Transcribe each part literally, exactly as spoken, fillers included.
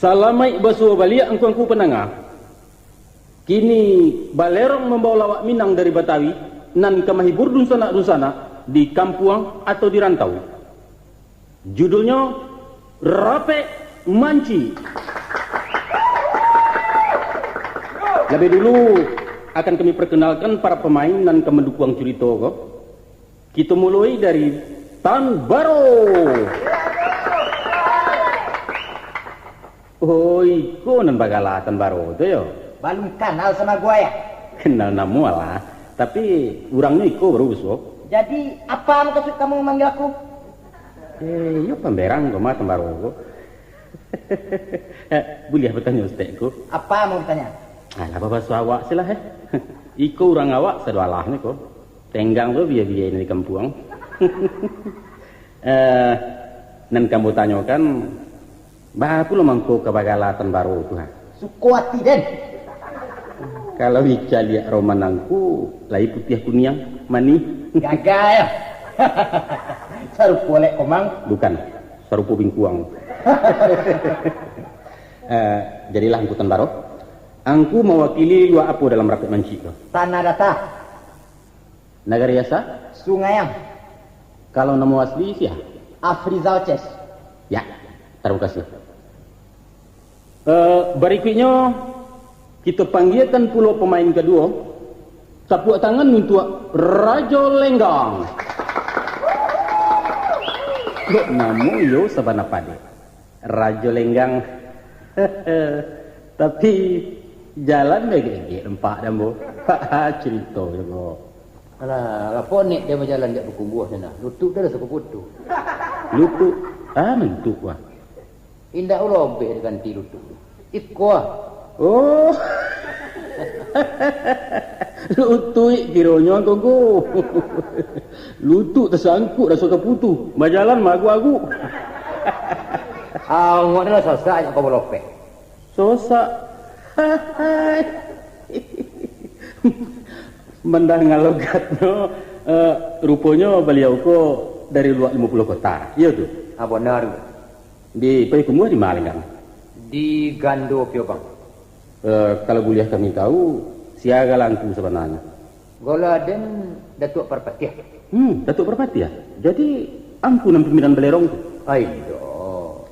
Salamaik basuo baliak angku-angku pandanga. Kini balerong mambawa lawak Minang dari Batawi, nan ka mahibur dunsanak-dunsanak di kampuang atau di rantau. Judulnyo, Rapek Mancik. Labiah dulu, akan kami perkenalkan para pamain nan ka mandukuang curito ko. Kito muloi dari Tan Baro. Oh, iko nan bagala Tan Baro tu yo? Balun kanal samo Aguai, ah? Kenal namo alah, tapi urangnyo iko baru basuo. Jadi, apa mukasuik kamu mamanggil aku? Eh, iyo pamberang ko mah Tan Baro ko. Eh, buliah batanyo Ustaz ko? Apa mau ditanya? Alah, babaso awak silah, eh. Iko urang awak sadoalahnyo ko. Tenggang tu bia-bia di kampuang. Eh, nan ka ambo tanyokan, baa pulo mangko ka bagala Tan Baro tu, ha? Suko ati den. Kalau Ica liak roman angku, lai putiah kuniang, manih. Gagai. Sarupo lek Komang. Bukan, sarupo bingkuang. Eh, jadilah angku Tan Baro. Angku mawakili luak apo dalam rapek mancik tu? Tanah Data. Nagari asa? Sungaiang. Kalau namo asli sia? Afrizal Ces. Ya, tarimo kasih. Eh, barikuiknyo, kito panggiakan pulo pamain kaduo. Tapuak tangan untuak Rajo Lenggang. Kok namo iyo sabana padek? Rajo Lenggang. Tapi, jalan bagegek nampak dek ambo. Carito juo. Alah, apo nek den bajalan jak bakubuah sinan? Lutuik den lah suko putuih. Lutuik? Ah, mantuk, wah. Indak ulo obeh diganti lutuik tu. Iko, ah. Oh. Lutuik kironyo, Angku. Lutuik tasangkuik raso ka putuih. Bajalan maagu-agu. Ah, awak ni lah sasak jak ka balopeh. Sosak. Mandanga logatnyo, eh, ruponyo baliau ko dari luak limo puluah kota. Iyo tu? Ah, bana. Di Payakumbuah di ma, Lenggang? Di Gando Piobang. Eh, kalau buliah kami tahu, sia gala angku sabananyo? Gala den Datuak Parpatiah. Hmm, Datuak Parpatiah. Jadi, angku nan pimpinan balerong tu? Ai, indak.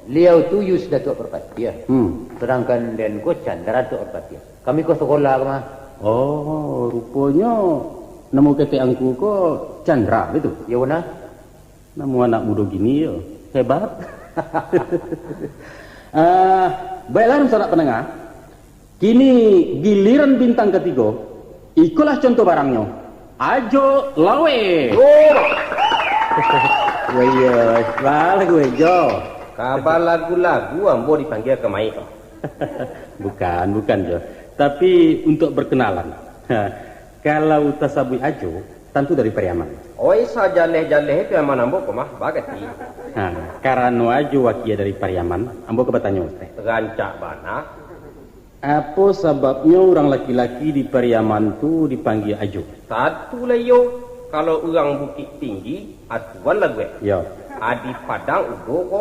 Liau tu Yus Datuak Parpatiah. Hmm. Sadangkan den ko Candra Datuak Parpatiah. Kami ko sakolah ko mah. Oh, ruponyo namo ketek angku ko Candra, baitu? Iyo, bana. Namo anak mudo kini yo, hebat. Ah, baiklah, dunsanak pandanga. Kini giliran bintang katigo. Ikolah contoh barangnyo, Ajo Lawe. Oh. Wah, iyo, baa lagu, Jo? Kaba lagu-lagu ambo dipanggia kamari ko? Bukan, bukan, Jo. Tapi untuak berkenalan. Kalau tasabuik Ajo, tantu dari Pariaman. Oi, sajaleh-jaleh Pariaman ambo ko mah, bagati. Ha, karano Ajo wakia dari Pariaman, ambo ka batanyo, Ustaz. Rancak bana. Apo sababnyo urang laki-laki di Pariaman tu dipanggia Ajo? Tantu lah iyo, kalau urang Bukik Tinggi, Atuan Laguek. Yo. Adi Padang Udo ko,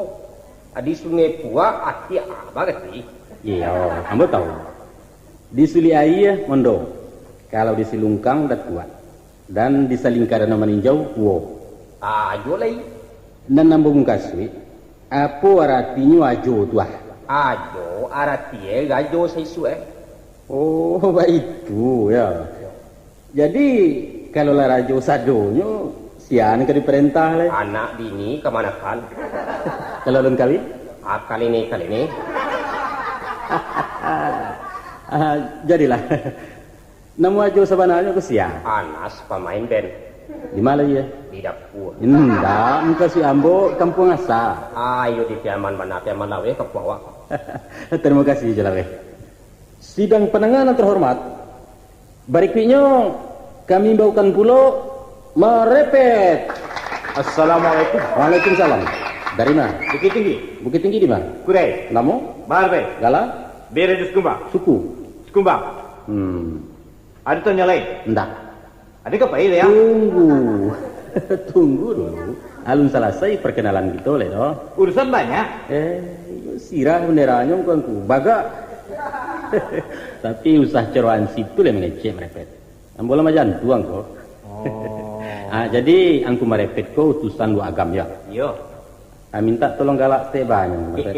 adi Sungai Puak, Atiak, bagati. Iyo, ambo tahu. Di Sulik Aia, Mondo. Kalau di Silungkang, Datuak. Dan di Salingka Danau Maninjau, Kuo. Ajo lai. Nan ambo mukasuik, apo aratinyo Ajo tu, ah? Ajo, aratinyo rajo saisuak, eh. Oh, baitu, yo. Jadi, kalau lah rajo sadonyo, sia nan ka diparentah lai? Anak bini kamanakan. Kalau alun kawin? Ah, kaline-kaline. Ah, jadilah. Namo Ajo sabananyo ko sia? Anas, pamain ben. Di ma lai, yo? Di dapua. Indak, mukasuik ambo kampuang asa. Ayo, di Piaman bana, Piaman Laweh, kampuang awak. Tarimo kasih, Jo Laweh. Sidang pandanga nan terhormat, barikuiknyo kami imbaukan pulo marepet. Assalamualaikum. Waalaikumsalam. Dari ma? Bukittinggi. Bukittinggi di ma? Kurai. Namo? Bahar Bai. Gala? Bere Duskumba. Suku? Sikumbang. Hmm. Ado tanya lain? Ndak. Ado ka pai, ya? Tunggu. Tunggu dulu. Alun salasai perkenalan kito lai doh. Urusan banyak. Eh, iyo sirah benderanyo, Angku-angku. Bagak. Tapi usah caro ansip tu lai mangecek marepet. Ambo lah majantuang ko. Oh. Ah, jadi Angku Marepet ko utusan Luak Agam, ya? Iyo. Ah, minta tolong galak saketek banyak, Marepet.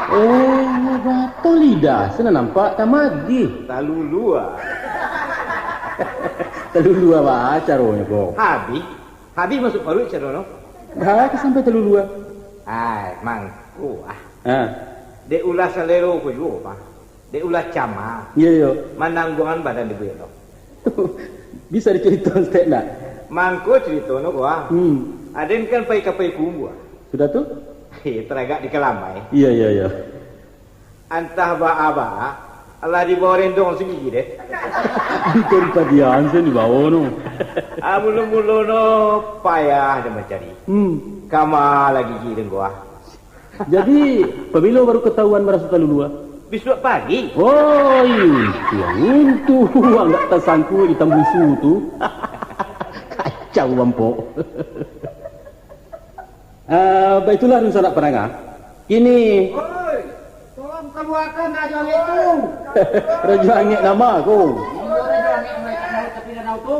Eh, batua lidah, sinan nampak tamagih. Talulua. Talulua baa caronyo ko? Habih. Habih masuak paruik caronyo. Baa ka sampai talulua? Ai, mangko, ah. Ah. Dek ulah salero ko juo, Pak. Dek ulah cama. Iyo, iyo. Manangguangan badan dibuek tu. Bisa dicarito saketek ndak? Mangko caritonyo ko, ah. Hmm. Aden kan pai ka Payakumbuah. Sudah tu? Heh, taragak di Kalambah. Iyo, iyo, iyo. Antah baa-baa, alah dibawo rendong sagigi deh. Bukan padian sen dibawo no. Ah, mulo-mulo no payah den mancari. Hmm. Kama lah gigi den ko, ah. Jadi, pabilo baru katahuan maraso talulua? Bisuak pagi. Oi, untuang, untuang ndak tasangkuik di tambusu tu. Kacau, Bampok. Ah, baitulah, dunsanak pandanga. Kini. Oi, tolong kaluakan Rajo Angek tu. Rajo Angek nan ma ko? Iyo, Rajo Angek nan ikan laut tapi danau tu.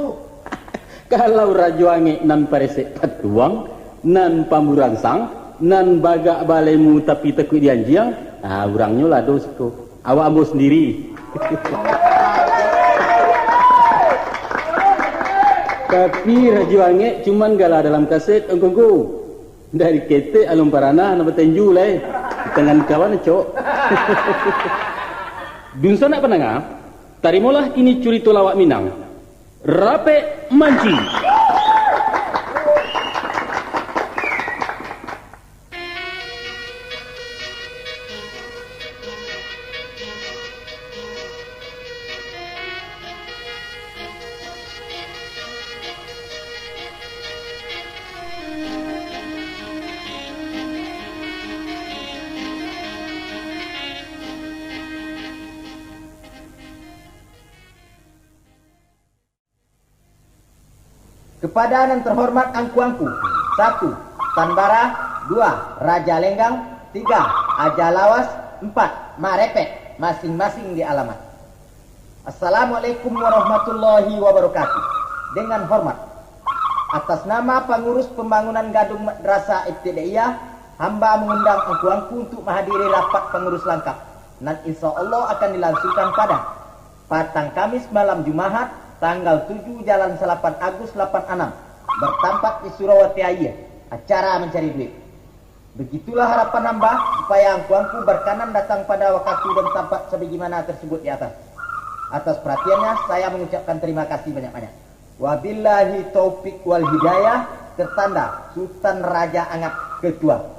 Kalau Rajo Angek nan paresek patuang, nan pamburansang, nan bagak balemu tapi takuik dianjiang, ah, urangnyo lah do siko. Awak ambo sandiri. Tapi Rajo Angek cuman gala dalam kaset, Angku-angku. Dari ketek alun paranah nak batenju lai. Di tangan kawan, cok. Dunsanak pandanga, tarimolah kini curito lawak Minang. Rapek Manci. Kepada nan terhormat angku-angku, satu, Tan Bara, dua, Raja Lenggang, tiga, Aja Lawas, empat, Marepet, masing-masing di alamat. Assalamualaikum warahmatullahi wabarakatuh. Dengan hormat, atas nama pangurus pembangunan Gadung Madrasah Ibtidaiyah, hamba mengundang angku-angku untuk menghadiri rapat pangurus langkap, nan insya Allah akan dilangsungkan pada Patang Kamis malam Jumahat, tanggal tujuh jalan salapan Agus lapan anam, bertampat di Surawati Aia, acara mancari duit. Begitulah harapan hamba, supaya angku-angku berkanan datang pada wakatu dan tampat sabagaimana tersebut di atas. Atas perhatiannya, saya mengucapkan terima kasih banyak-banyak. Wabillahi taufik wal hidayah, tertanda Sutan Raja Angak Ketua.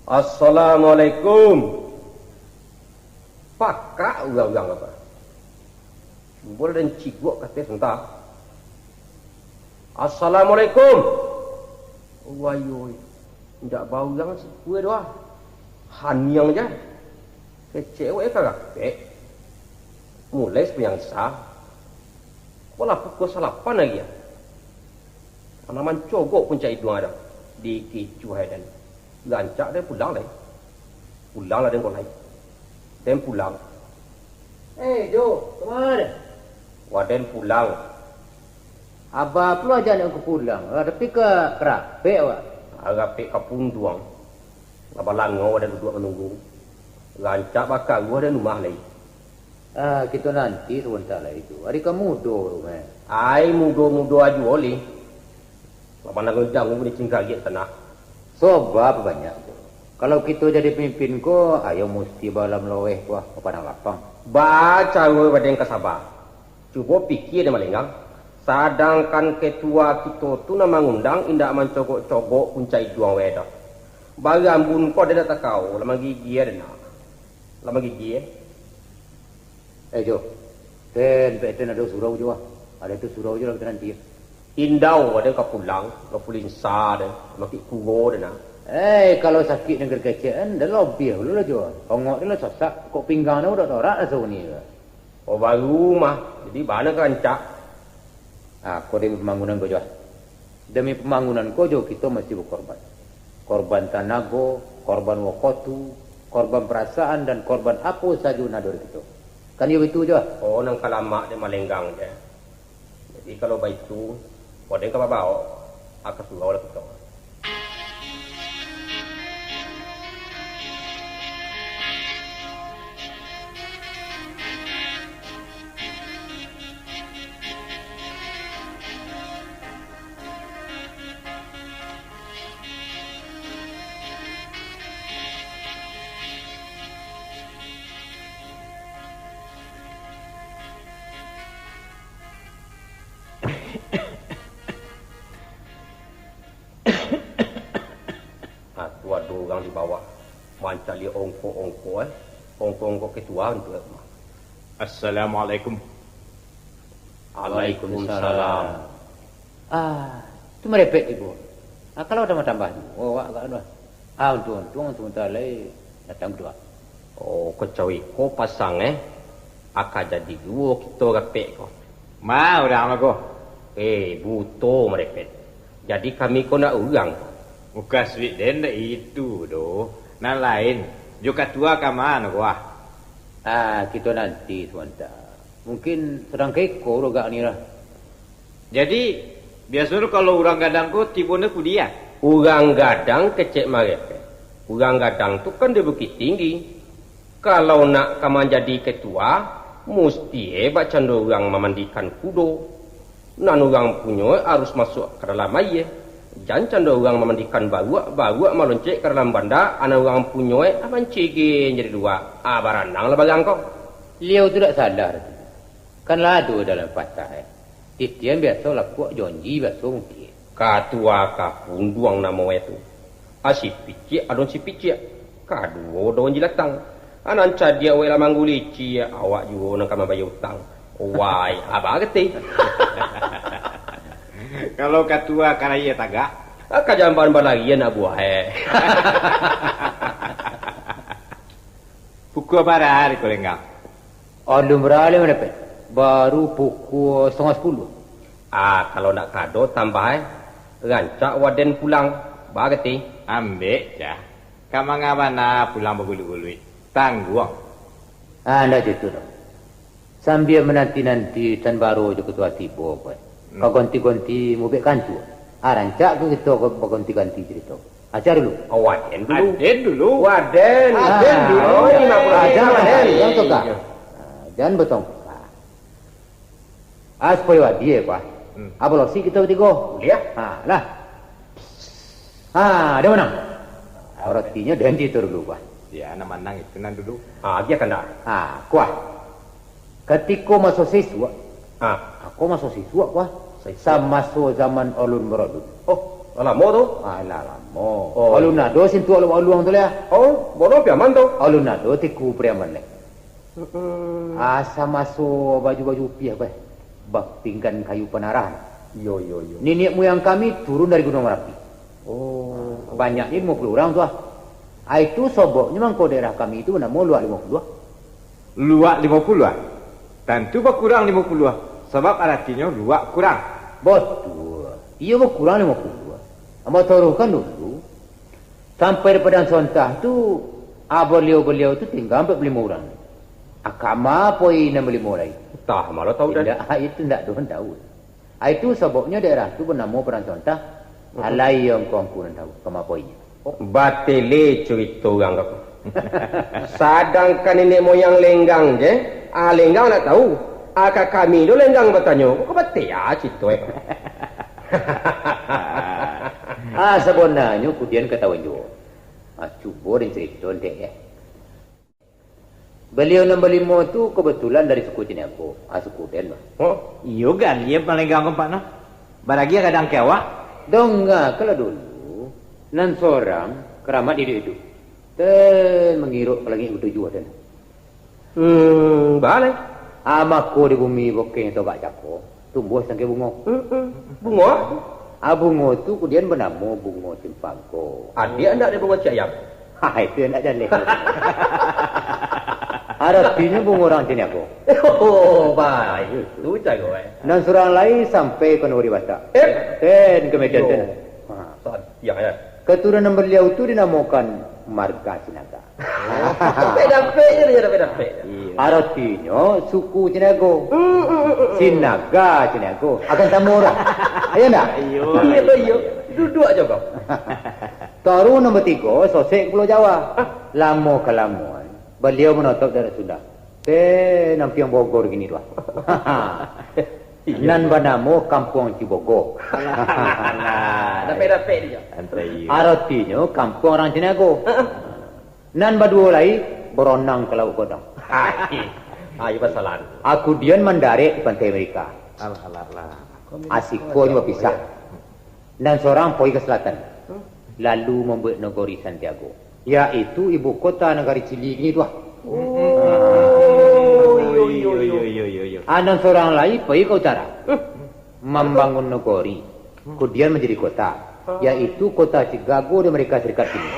Assalamualaikum. Pakak urang-urang apa? Cubo den cigok ka ateh sabanta. Assalamualaikum. Wayoi, indak baurang sikua doh. Haniang ja. Kecek awak ka rapek. Mulai sumbayang Isya. Kok lah pukua salapan lai, ah. Anak mancogok puncak iduang ado. Dikecuah den. Rancak den pulang lai. Pulang lah den ko lai. Den pulang. Eh, Jo, kama den? Wah, den pulang. Aba pulo aja nak ka pulang. Ah, tapi ka, ka rapek awak. Ah, rapek ka punduang. Lah balangau den duduak manunggu. Rancak bakaruah den rumah lai. Ah, kito nanti sabanta lai tu. Ari ka mudo tu, meh. Ai, mudo-mudo ajo lih. Lah pandangan dangu ni cingkariak tanah. Sobab banyak tu. Kalau kito jadi pamimpin ko, ayo musti balam laweh ko, ka padang lapang. Baa caro baden ka saba. Cubo pikia dek Malenggang. Sadangkan ketua kito tu nan mangundang indak mancogok-cogok puncak iduang weh doh. Barambun ko ado nak takau, lah magigia ado nak. Lah magigia. Eh, Jo. Ten, pek ten ado surau jo, ah. Ado tu surau jo lah kita nanti. Indau ado ka pulang, ka pulinsa ado, makik kuro ado nak. Eh, kalau sakik nan kecek-kecek, kan, dah lobiah dulu lah, Jo. Ongok dia lah sasak, kok pinggang dah udah torak lah sauni. Oh, baru mah. Jadi, bana ka rancak. Ah, ko demi pambangunan ko jo. Demi pambangunan ko jo kito mesti bakorban. Korban tanago, korban wakotu, korban parasaan, dan korban apo sajo nan ado di kito. Kan iyo baitu jo? Oh, nan ka lamak dek malenggang je. Jadi, kalau baitu, waden ka babaok, aka surau lah kito. Ah, tu ado urang di bawah mancaliak ongko-ongko, eh. Ongko-ongko ketua tu, eh. Assalamualaikum. Waalaikumsalam. Ah, tu marepek tibo. Ah, kalau ado tambah juo, awak agak anu. Ah, untuang-untuang sabanta lai datang tu, ah. Oh, kacau iko pasang, eh. Aka jadi juo kito rapek ko. Ma, urang mah ko. Eh, buto marepek. Jadi kami ko ndak urang ko. Mukasuik den ndak itu doh. Nan lain, jo katua ka ma ko, ah. Ah, kito nanti sabanta. Mungkin sadang ka iko urang agak ni lah. Jadi, biasonyo kalau urang gadang ko tibo nyo kudiah? Urang gadang kecek marepek. Urang gadang tu kan di Bukittinggi. Kalau nak ka manjadi ketua, musti e bakcando urang mamandikan kudo. Nan urang punyo e arus masuak ka dalam aia. Jan cando urang mamandikan baruak, baruak maloncek ka dalam banda, nan urang punyo e mancigin jadi duo. Ah, baranang lah barang ko. Liau tu dak salah tu. Kan lah ado dalam patah, eh. Titian biaso lakuak, jonji biaso mungkin. Katua ka punduang namo e tu. Ah, si piciak adon si piciak. Kaduo daun jilatang. Ah, nan cadiak wek lah manggulici, awak juo nan ka mambayia utang. Wai, abah getih. Kalau katua ka raya tagak. Ah, ka jamban balarian nak buah, eh. Pukua bara hari ko lenggang? Alun baralih mah dapek. Baru pukua satangah sapuluah. Ah, kalau nak kado tambah, eh. Rancak waden pulang. Ba kati? Ambek, cah. Ka manga bana pulang baguluik-guluik. Tangguang. Ah, ndak cito doh. Sambia mananti-nanti tan baro jo katua tibo, ko. Hmm. Ka gonti-gonti mubek kantua. Ah, rancak tu kito ko bagonti-ganti carito. Aca dulu. Oh, waden dulu. Aden dulu. Waden. Ah, aden dulu. Oh, lima puluh ah, aden, jangan, aden. Jangan tukar. Iya. Ah, jangan batongkar. Ah, supayo adie, Pak. Hmm. Ah, balosi kito batigo. Buliah. Ah, lah. Ah, dia menang. Aratinyo den cito dulu, Pak. Ya, nan manang itu nan dulu. Ah, agiah kandak. Ah, kuah. Katiko maso sisuak. Ah. Ako maso sisuak, kuah. Sisuak. Samaso zaman alun baralun. Oh, lah lamo tu? Ah, lah lamo. Oh, alun iya. Ado sintuak luak aluang tu, lah. Oh, bono piaman tu? Alun ado tiku piaman, leh. Mm-mm. Ah, samaso baju-baju upiah, bah. Bapinggan kayu panarah. Iyo, iyo, iyo. Niniak muyang kami turun dari Gunuang Marapi. Oh. Banyak ni limo puluah urang tu, ah. Ah, itu soboknyo mangko daerah kami tu banamo Luak Limo Puluah. Luak Limo Puluah? Tantu bakurang limo puluah, sabab aratinyo luak kurang. Batua. Iyo, bakurang limo puluah. Ambo taruihkan dulu. Sampai di Padang Sontah tu, ah, baliau-baliau tu tingga ampek puluah limo urang. Ah, kama poi nan balimo lai? Antah, ma lo tau, Dan. Indak, ah, itu ndak doh tau. Ah, itu sababnyo daerah tu banamo Padang Sontah. Mhm. Alai angku-angku nan tau, kama poinyo. Oh. Batele curito urang ko. Sadangkan niniak moyang Lenggang je, ah, Lenggang ndak tau. Ah, ka kami do Lenggang batanyo, ko batele ah curito e. Ah, sabananyo kudian katahuan juo. Ah, cubo den carito ndek, eh. Baliau nan balimo tu kabatulan dari suku Ciniago, ah, suku den lah. Oh, iyo gali Lenggang ko, Pak, no. Baragiah gadang ka awak. Dongakanlah dulu, nan sorang Karamat iduik-iduik. Ten mangiruak ka langik batujuah ten. Hmm, baa lai? Ah, mako di bumi bokeh togak cako, tumbuah sangkeh bungo. Hmm, hmm. Bungo? Ah, bungo tu kudian banamo bungo cimpago. Adiak ndak ado bungo ciayam? Ha, itu yang ndak jaleh. Aratinyo bungo urang Caniago. Oh, baik. Tu caro, eh. Nan surang lai sampai ka nagori Batak. Eh? Ten, ka Medan ten. Ha. Sa-, ya, ya. Katurunan baliau tu dinamokan marga Sinaga. Dapek-dapek je dia, dapek-dapek. Iyo. Aratinyo suku Caniago. Hmm, hmm, hmm, hmm. Sinaga Caniago. Akan samo urang. Iyo ndak? Iyo, iyo, iyo. Duduak jo kau. Taruih nombor tigo, sosek ka Pulau Jawa. Hah? Lamo kalamoan, baliau manotap daerah Sunda. Teh, nampiang Bogor kini tu, ah. Iyo. Nan banamo Kampuang Cibogo. Alah, alah, alah. Dapek-dapek dia. Santai. Aratinyo kampuang urang Caniago. Nan baduo lai, baronang ka Lauik Godang. Hai. Ayo, basalahan. Akudian mandarek di Pantai Amerika. Alah, alah, alah. Asiko nyo bapisah. Nan sorang pai ka salatan, lalu mambuek nagori Santiago, yaitu ibu kota nagari Cili kini tu, ah. Oh, iyo, iyo, iyo, iyo, iyo, iyo. Ah, nan sorang lai pai ka utara, mambangun nagori, kudian manjadi kota, yaitu kota Chicago di Amerika Serikat kini.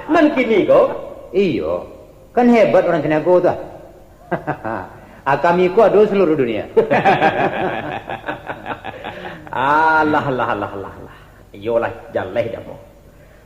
Nan kini ko? Iyo, kan hebat urang Caniago tu, ah. Ah, kami ko ado saluruah dunia. Alah, alah, alah, alah, alah. Iyolah, jaleh dek ambo.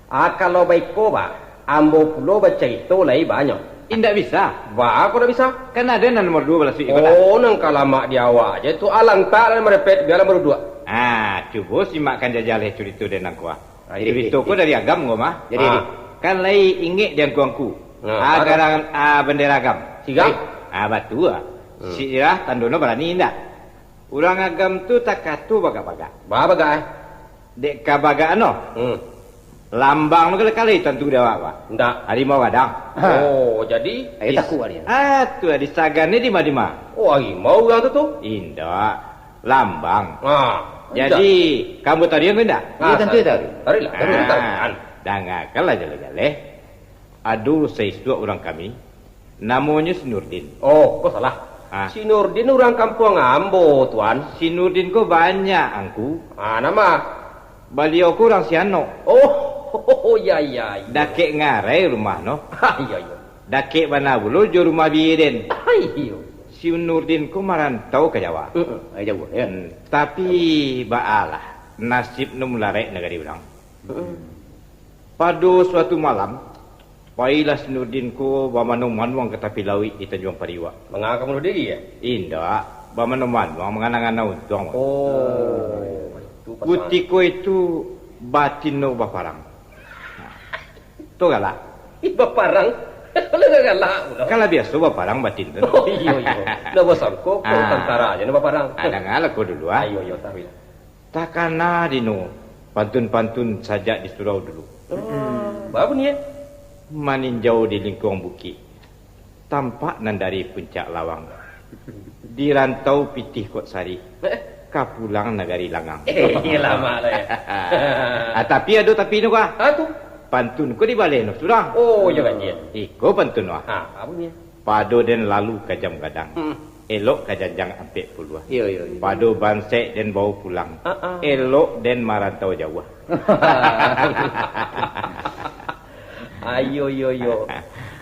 Ah, kalau baiko, Bah, ambo pulo bacarito lai banyak. Indak bisa. Baa kok indak bisa? Kan ado nan nomor duo balasuik iko, dah. Oh, nan ka lamak di awak je tu. Ah, lantak lah marepet, bialah baduduak. Ah, cubo simakkan jaleh curito den nan ko, ah. Ah, iyo, iyo, iyo. Curito ko dari Agam ko mah. Jadi, ah, jadi. Kan lai ingek di angku-angku. Nah, ah, baru. Garang, ah, bandera Agam. Siga? Ah, batua. Hmm. Sirah tandonyo barani indak? Urang Agam tu takato bagak-bagak. Baa bagak, eh? Dek kabagakan no. Hmm. Lambang no kalai-kalai tantu di awak, Pak. Indak. Harimau gadang. Oh, jadi? Ayo, takuik awak ni. Ah, tu lah, di Sagan ni dima-dima. Oh, harimau urang tu, tu? Indak. Lambang. Ah, jadi, indak. Kamu taruih ko indak? Ah, iyo, tantu taruih. Taruihlah, taruih, taruih. Ah, dangakanlah jaleh-jaleh. Ado saisuak urang kami, namonyo si Nurdin. Oh, kok salah? Ah. Si Nurdin urang kampuang ambo, Tuan. Si Nurdin ko banyak, Angku. Ah, nama? Baliau ko urang Sianok. Oh, ya, ya, ya. Dakek ngarai rumah no. Ah, iya, iya. Dakek bana pulo jo rumah bini den. Ah, iyo. Si Nurdin ko marantau ka Jawa. Heeh, ai jauah, ya. Hmm, tapi baalah, nasib no mularek nagari urang. Heeh. Pado suatu malam, pailah si Nurdin ko bamanuang-manuang ka tapi lauik di Tanjuang Pariuak. Manga ka bunuah diri, ya? Indak, bamanuang-manuang, mangana-ngana untuang. Oh, itu pasangan. Kutiko itu batin no baparang. Nah, tu galak. Ih, baparang? Lah galak pulo. Kan lah biaso baparang batin tu. Oh, iyo, iyo. Lah basangko ko tantara aja no baparang. Ah, dangalah ko dulu, ah. Ayo, iyo, taruihlah. Takana dino pantun-pantun sajak di surau dulu. Oh, baa bunyi, eh? Maninjau di lingkuang bukik, tampak nan dari puncak lawang. Di rantau pitih kok sari, eh, ka pulang nagari langang. Eh, iyo lamak lah, ya. Ah, tapi ado tapi no, Kak. Ah, tu? Pantun ko dibaleh no surang. Oh, iyo, kajian. Iko pantun, wah. Ah, baa bunyi? Pado den lalu ka Jam Gadang, hmm, elok ka janjang ampek puluah. Iyo, iyo, iyo. Pado bansek den bawo pulang, ah, ah, elok den marantau jauah. Ayo, yo, yo.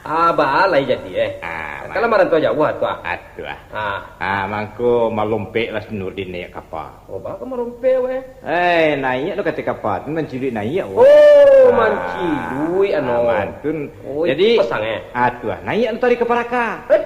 Ah, baa lai jadi, eh. Ah, kalau marantau jauah tu, ah. Atuah. Ah. Ah, mangko malompeklah si Nurdin naiak kapa. Oh, baa ka malompek, weh? Eh, naiak tu kato kapa tu manciluik naiak, weh. Oh, ah, manciluik, anu. Ah, mantun. Oh, jadi, itu pasang, eh? Ah, tu lah. Naiak tu tadi ka paraka. Eh?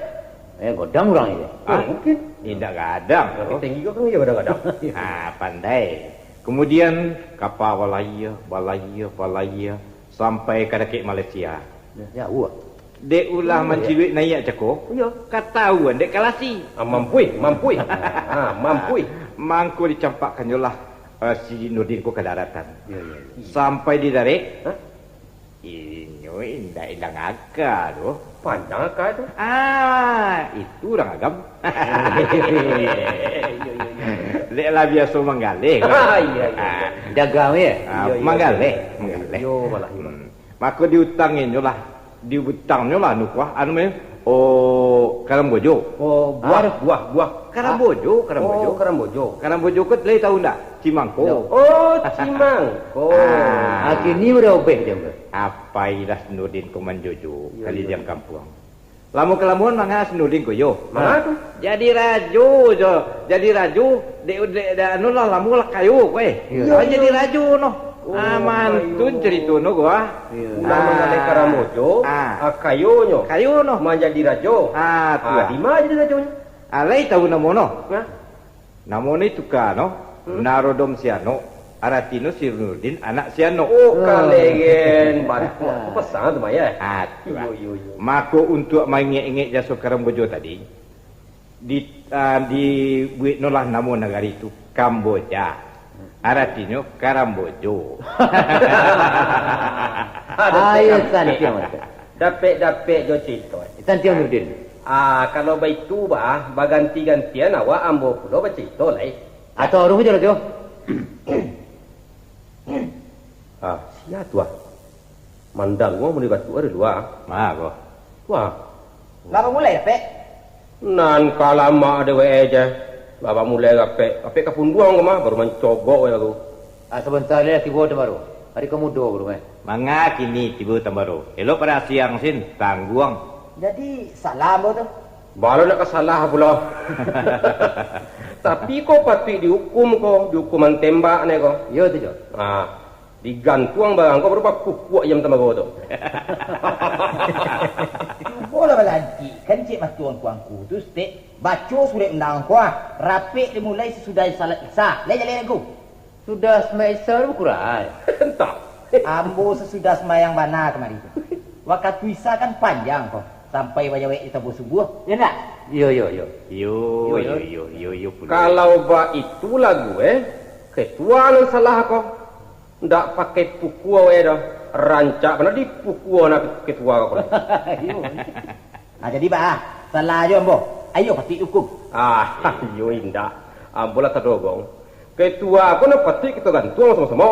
Eh, gadang urang ni. Ah, mungkin. Indak gadang. Tapi tinggi kau kan dia gadang-gadang. Ah, pandai. Kemudian, kapa balayia, balayia, balayia, sampai ka dakek Malaysia. Ya, jauah. Dek ulah manciluik naiak cako, iyo, katauan dek kalasi. Ah, mampuih, mampuih. Ah, mampuih. Mangko dicampakkannyolah, eh, si Nurdin ko ka daratan. Iyo, iyo, iyo. Sampai di darek, hah? Inyo indak ilang aka doh. Panjang aka tu. Ah, itu urang agam. Iyo, iyo, iyo. Dek lah biaso manggaleh. Ah, iya, iya, iya. Ah. Dagang, ya? Ah, iya, iya, manggaleh, iya. Manggaleh. Yo, malah, yo. Hmm. Mako diutanginnyo lah, diutangnyo lah anu kuah, anu mah, oh, karambojo. Oh, buah, ah, buah, buah. Karambojo, ah, karambojo. Oh, karambojo. Karambojo ko lai tahu ndak? Cimangko. Oh, cimangko. Ah. Ah, kini udah obeh jam tu. Apai lah Nurdin ko manjojo, iya, kali iya, jang kampuang. Lamo kalamoan manga Sinudin ko yo. Manga tu? Jadi rajo jo. Jadi rajo, dek, dek, dek, anu lah, lamo lah kayo ko, eh. Iyo. Ah, jadi rajo noh. Oh, ah, mantun kayo. Carito no ko, ah. Iyo. Urang manggaleh karambojo, ah, ah, kayonyo. Kayo noh. Manjadi rajo. Ah, tu ah. Di ma jadi rajonyo? Ah, lai tahu namo no? Nah. Namo ni tuka no, hmm? Narodom Sianok, aratinyo si Nurdin anak Sianok. Oh, ah. Kalegen, batua. Pesan tu, Maya. Ah, tu lah. Iyo, iyo, iyo. Mako, untuak maingek-ingek jaso karambojo tadi, di, ah, dibueknolah namo nagari tu Kamboja. Aratinyo karambojo. Ayo, santiang, Mak. Dapek-dapek jo carito. Santiang, Nurdin. Ah, kalau baitu, bah, baganti-gantian awak, ambo pulo bacarito lai. Atau aruh je lah tu. Ah, sia tu ah. Mandang wang mulai batuk dari lua. Ma ko? Tu ah. Lah bamulai, Pek? Nan ka lamak dewek je. Lah bamulai rapek. Rapek ka punduang ko mah, baru mancogok je aku. Ah, sabanta lai tibo tambaro. Ari ko mudo baru mah. Manga kini tibo tambaro. Elok pado siang sin, tangguang. Jadi, salah ambo tu? Baa lo nak ka salah pulo. Tapi ko patuik diukum ko, diukuman tembak ne ko. Iyo tu, Jo. Ah, digantuang barang ko, baru bakukuak jam tambaro tu. Cubolah balantik, kan cek matuang tuangku tu, Stek. Baco surek undang ko, ah. Rapek dimulai sasudah salat Isya. Lai jaleh lagu. Sudah sumbayang Isya baru bakurang. Entah. Ambo sasudah sumbayang bana kamari tu. Wakatu Isya kan panjang ko, sampai bajawek di tabuah subuah, yo ndak? Iyo, iyo, iyo. Iyo, iyo, iyo, iyo, iyo, pulo. Kalau baitu lagu, eh, ketua nan salah ko. Ndak pakai pukua weh doh. Rancak bana dipukua nak ketua ko. Iyo. Ah, jadi, bah, salah jo ambo. Ayo, patuik diukum. Ah, iyo indak. Ambo lah tadogong. Ketua ko nan patuik kito gantuang samo-samo.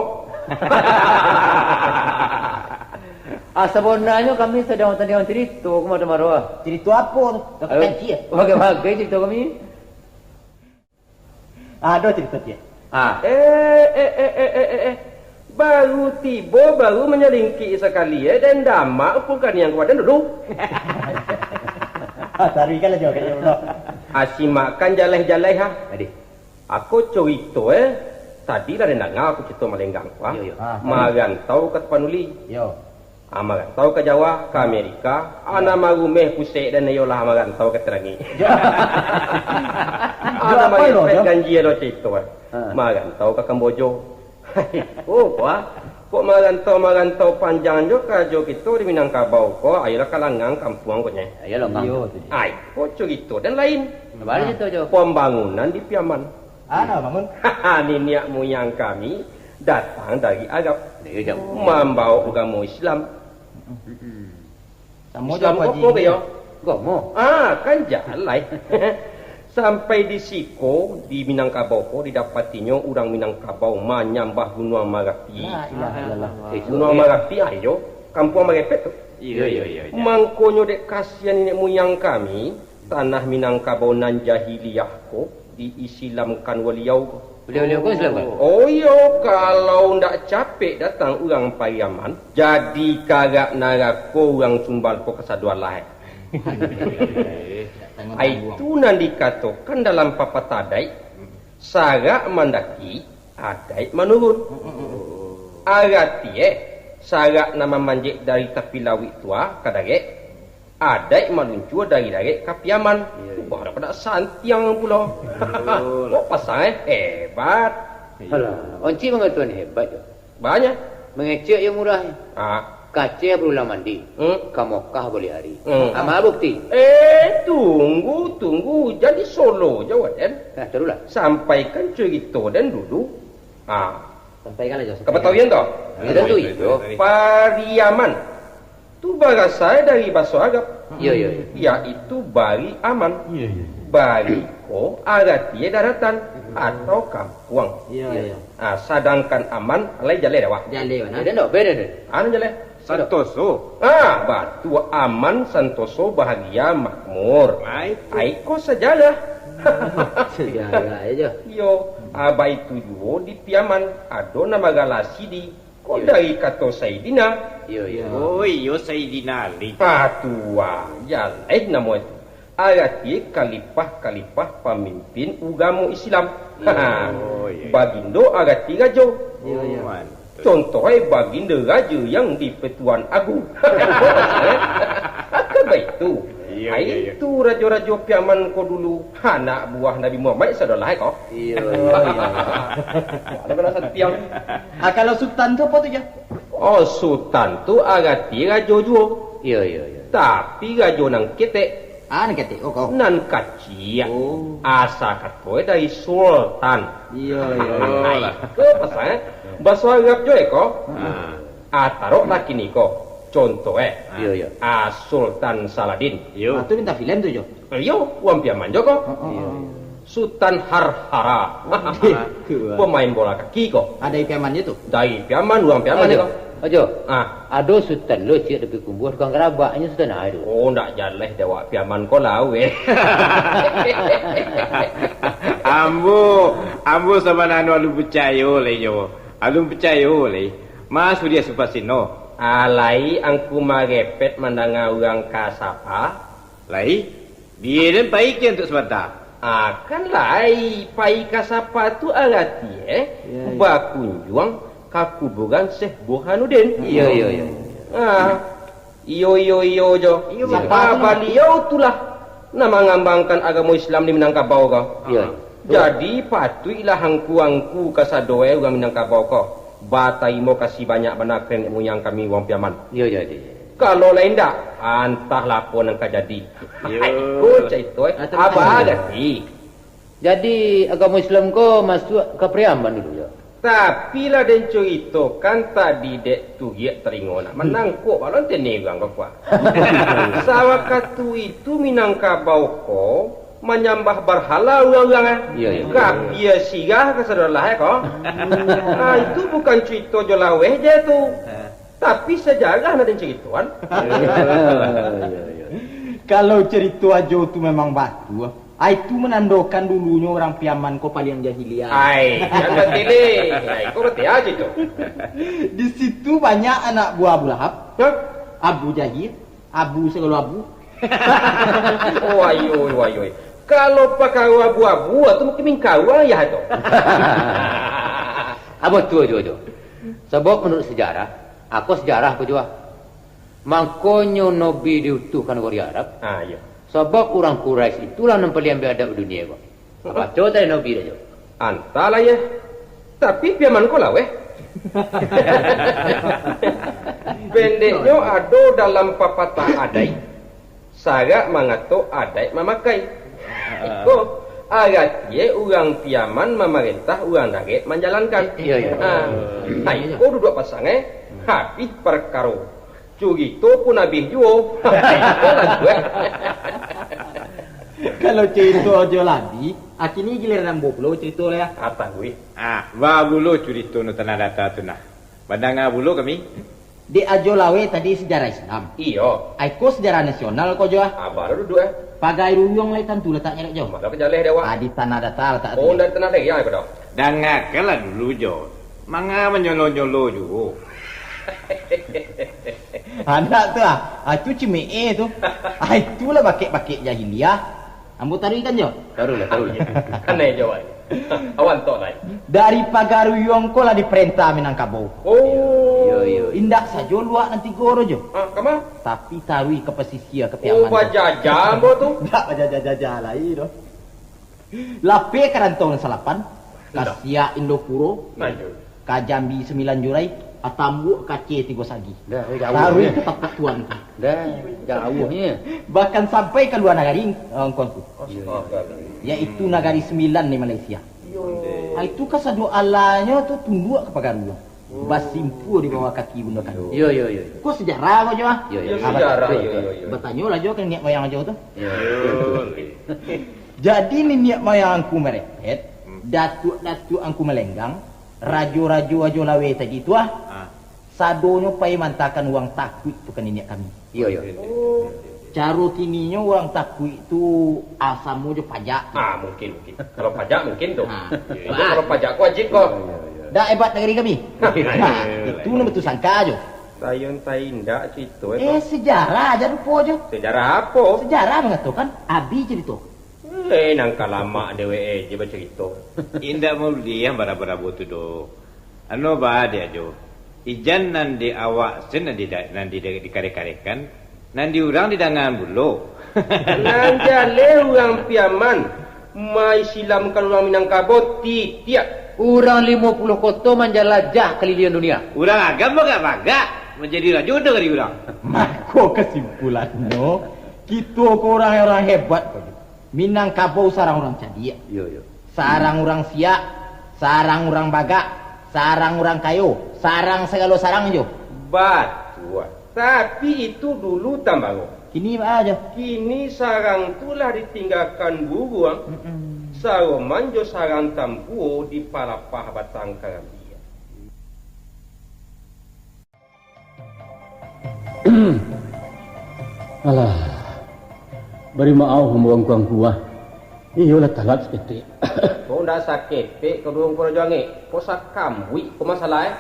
Ah, sabananyo kami sadang batandiang carito, Kumadan Maruah. Carito apo tu? Ayo, bagai-bagai carito kami. Ado carito ciek. Ah. Eh, eh, eh, eh, eh, eh, eh. Baru tibo, baru manyalingkik sakali, eh, den damak pun kaniang ka badan dulu. Ah, taruihkan lah jo, kayaknya, bro. Ah, simakkan jaleh-jaleh, ha. Tadi. Ako carito, eh. Tadi lah den danga aku carito malenggang, ha. Yo, yo. Ah, tadi. Marantau ka Tapanuli. Yo. Ah, marantau ka Jawa, ka Amerika, ah, nan marumeh pusek den iyolah marantau ka Terangik. Ah, nan marepet ganjia lo carito, ah. Ha. Marantau ka Kambojo. Oh, wah, kok marantau-marantau panjang jo karajo kito di Minangkabau ko, ayolah ka Langang kampuang ko, nyeh. Ayolah, Bang. Iyo, tu. Ai, kok carito den lain. Baa carito, Jo? Pambangunan di Piaman. Ah, nan bangun. Niniak muyang kami datang dari Arab, dari Arab, mambao ugamo Islam. Mm-mm. Samo Islam jo apo, Haji, yo? Ugamo. Ah, kan jalai. Sampai di siko, di Minangkabau ko, didapatinyo urang Minangkabau manyambah Gunuang Marapi. La ilaha illallah. Gunuang Marapi, ayo, kampuang marepet tu. Iyo, iyo, iyo, iyo. Mangkonyo dek kasian niniak muyang kami, tanah Minangkabau nan jahiliah ko diisilamkan waliau ko. Baliau-baliau ko Islam kan? Oh iyo, kalau ndak capek datang urang Pariaman, jadi karak narako urang Sumbar ko kasado alah, eh. Ai, tu nan dikatokan dalam papatah adaik, sarak mandaki, adaik manurun. Arati, eh, sarak nan mamanjek dari tapi lauik tu, ah, ka darek, adaik maluncua dari darek ka Piaman. Iyo, iyo. Wah, dak padak santiang pulo. Betul. Kok pasang, eh? Hebat. Iyo. Alah, oncik mangatoan hebat tu. Banyak. Mangecek yo murah. Ah. Ka Aceh baru lah mandi. Hmm. Ka Mokah boleh ari. Hmm. Ama bukti. Eh, tunggu, tunggu. Jadi solo jo, Waden. Nah, tarulah. Sampaikan carito den dulu. Ah. Sampaikan aja. Ka Batawian tu? Ya, tentu itu. Pariaman. Tu barasai dari baso Arab. Iyo, iyo, iyo. Yaitu bari aman. Iyo, iyo. Bari ko aratinyo daratan. atau kampuang. Iyo, iyo. Ah, sadangkan aman, alai jaleh dek awak. Jaleh, bana. Jaleh, ndak beda deh. Anu jaleh. Santoso. Ah, batua, aman, santoso, bahagia, makmur. Ai, tu. Ai ko sajarah. Sajarah aja. Iyo, ah, baitu juo di Piaman, ado nan bagalasi di ko dari kato Saidina. Iyo, iyo. Oh, iyo, Saidina Ali. Ah, tuah, jaleh namo itu. Aratie kalipah-kalipah pamimpin ugamo Islam. Oh, iyo. Bagindo aratie rajo. Iyo, iyo. Oh, mantap. Contoh e, Bagindo Rajo yang di Petuan Agung. Akan baitu. Iyo, iyo, iyo. Ai, itu rajo-rajo Piaman ko dulu, anak buah Nabi Muhammad sadolah e ko. Iyo, iyo, iyo. Ada bana satu piang. Ah, kalau Sultan tu apo tu, Jo? Oh, Sultan tu aratie rajo juo. Iyo, iyo, iyo. Tapi rajo nan ketek. Ah, nan ketek, oh, ko. Nan kaciak. Oh. Asa kato e dari Sultan. Iyo, iyo, iyo. Ai, ko pasan, eh? Baso Arab juo e ko. Ah. Ah, taroklah kini ko. Contoh e. Iyo, iyo. Ah, Sultan Saladin. Iyo. Ah, tu bintang filem tu, Jo. Iyo, urang Piaman juo ko. Oh, oh, oh. Iyo, iyo. Sultan Harhara. Waduh. Pemain bola kaki ko. Ah, dari Piaman je tu? Dari Piaman, urang Piaman je ko. Ojo. Ah. Ado Sultan lo ciek di Payakumbuah, tukang garabaknyo Sultan ai tu. Oh, ndak jaleh dek awak Piaman ko lah, weh. Ambo, ambo sabananyo alun picayo lai, Jo. Alun picayo lai. Mas Suria Supasino. Alai angku marepet mandanga urang ka sapa? Lai, bia den pai kian tu sabanta. Ah, kan lai, pai ka sapa tu aratie, eh? Iyo, iyo. Bakunjuang ka kuburan Syekh Burhanuddin. Iyo, iyo, iyo. Ah, iyo, iyo, iyo jo. Iyo, ah, baliau tu lah nan mangambangkan agamo Islam di Minangkabau ko. Iyo. Jadi, patuiklah angku-angku kasadoe urang Minangkabau ko batarimo kasih banyak bana ka nenek muyang kami urang Piaman. Iyo, jadi. Kalau lai indak, antahlah apo nan ka jadi. Iyo. Ko carito, eh. Ah, tarimo kasih. Abah Gati. Jadi, agamo Islam ko masuak ka Piaman dulu, yo? Tapi lah den curitokan tadi dek turiak talingo nak manangkok balon tene urang ko kuah. Sawakatu itu Minangkabau ko manyambah barhala urang-urang, eh. Iyo, iyo. Kapia sirah ka sadolah, eh, ko. Ah, itu bukan curito jo laweh je tu. Tapi sajarah nan den caritoan. Iyo, iyo, iyo. Kalau carito ajo tu memang batua, ai tu manandokan dulunyo urang Piaman ko paliang jahiliah. Ai, jan batilih. Ai, ko batia ajo tu. Di situ banyak anak buah Abu Lahab. Hah? Abu Jahil, Abu sagalo Abu. Wayoi, wayoi. Kalau pakaro Abu-Abu, tu mungkin mingkaruang ayah tu. Abo tu ajo, ajo. Sabab manuruik sajarah, Ako sajarah ko juo. Mangkonyo Nabi diutuhkan ka nagari Arab. Ah, iyo. Sabab urang Quraisy itulah nan paliang ambiak adaik di dunia ko. Baco tadi Nabi dah jo. Antahlah, yeh. Tapi Piaman ko lah, weh. Pendeknyo, ado dalam papatah adaik, sarak mangato adaik mamakai. Iko, aratie urang Piaman mamarentah, urang Darek manjalankan. Iyo, iyo. Ah, nah, iko duduak pasangai, habih parkaro. Curito pun habih juo. Iko lah tu, eh. Kalau curito ajo lah habih, kini giliran ambo pulo curito lah, ya. Apo, weh? Ah, baa pulo curito nan tanah data tu nah. Mandanga pulo kami. Dek ajo laweh tadi sejarah Islam. Iyo. Ai ko sejarah nasional ko jo, ah. Abah lah duduak, eh. Pagaruyuang lai tantu lataknyo, dek jo. Mano ka jaleh dek awak? Ah, di tanah data latak tu. Oh, dari tanah dek ko doh. Dangakanlah dulu jo. Manga manyolo-nyolo juo. Anak tu, ah. Ah, tu cimeeh tu. Ah, itulah bakek-bakek jahiliah. Ambo taruihkan jo. Taruihlah, taruihlah. Kanai jo, wai. Awan tok lai. Dari Pagaruyuang ko lah diparentah Minangkabau. Oh. Iyo, iyo. Indak sajo luak nan tigo tu jo. Ah, kama? Tapi taruih ka pasisia, ka Piaman tu. Oh, bajajah ambo tu. Indak bajajah-jajah lai doh. Lapeh ka Rantau Nan Salapan, ka Siak Indopuro, ka Jambi Sambilan Jurai, ka Tambuak ka Aceh Tigo Sagi. Dah, eh, jauah. Taruih ka tapak tuan tu. Dah, jauahnyo. Bahkan sampai ka lua nagari, eh, angku-angku. Astaga. Yaitu Nagari Sambilan di Malaysia. Iyo. Ah, itu kasadoalahnyo tu tunduak ka Pagaruyuang. Basimpua di bawah kaki Bunda Kandung. Iyo, iyo, iyo. Ko sejarah ko jo, ah? Iyo, iyo. Iyo, sejarah, iyo, iyo, iyo. Batanyolah jo ka niniak moyang ajo tu. Iyo. Jadi niniak moyang angku merepet, Datuak-datuak Angku Malenggang, rajo-rajo Ajo Laweh tadi tu ah, sadonyo pai mantakan urang takuik tu ka niniak kami. Iyo, iyo. Caro kininyo urang takuik tu, ah, samo jo pajak. Ah, mungkin, mungkin. Kalau pajak mungkin tu. Ah. Iyo, iyo. Kalau pajak ko wajib ko. Dak hebat nagari kami. Nah, itu nan batusangka jo. Sayon ta indak carito, eh, Eh, sejarah aja lupo jo. Sejarah apo? Sejarah mangatokan, abi carito. Eh, nan ka lamak dewek eh je bacarito. Indak mauliah barabo-rabo tu doh. Ano ba, Dek Ajo. Ijan nan di awak sen nan di, nan di, dikareh-karehkan, nan di urang didangaan bulo. Nan jaleh urang Piaman, maisilamkan urang Minangkabau titiak. Urang limo puluah koto manjalajah kaliliang dunia. Urang agam bagak-bagak, manjadi rajo nagari urang. Mako kasimpulannyo, kito ko urang-urang hebat ko. Minangkabau sarang urang cadiak. Iyo, iyo. Sarang urang siak, sarang urang bagak, sarang urang kayo, sarang sagalo sarang jo. Batua. Tapi itu dulu tambaro. Kini baa jo? Kini sarang tu lah ditinggakan buruang, Mm-mm. saroman jo sarang tampuo di palapah batang karambia. Alah, bari maoh ambo angku-angku ah. Iyo lah talat saketek. Ko ndak saketek ko doh angku Rajo Angek, ko sakambuik ko masalah eh.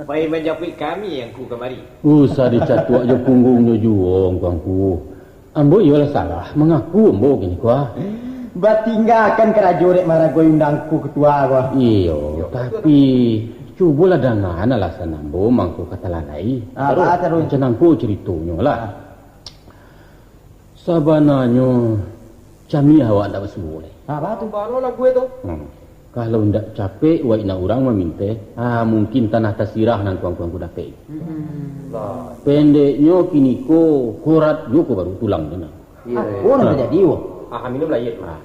Pai manjapuik kami angku kamari. Usah dicatuak jo punggungnyo juo angku-angku. Ambo iyolah salah, mangaku ambo kini ko ah. Batinggakan karajo dek maragoi undang angku ketua ko ah. Iyo, tapi cubolah dangaan alasan ambo mangko ka talalai. Ah, taruih, baa taruih? Macam nangko caritonyo lah. Ah. Sabananyo, camiah awak ndak basuo lai. Ah, baa tu? Baa lagu tu? Hmm. Kalau ndak capek wak inak urang maminteh, ah, mungkin tanah tasirah nan kuang-kuang ku dapek. Hmm. Lah. Pendeknyo, kini ko korat juo ko baru tulang tu nah. Iyo, ah, iyo. Oh, nan tajadi, wo? Ah, minum lah, Yit. Ah.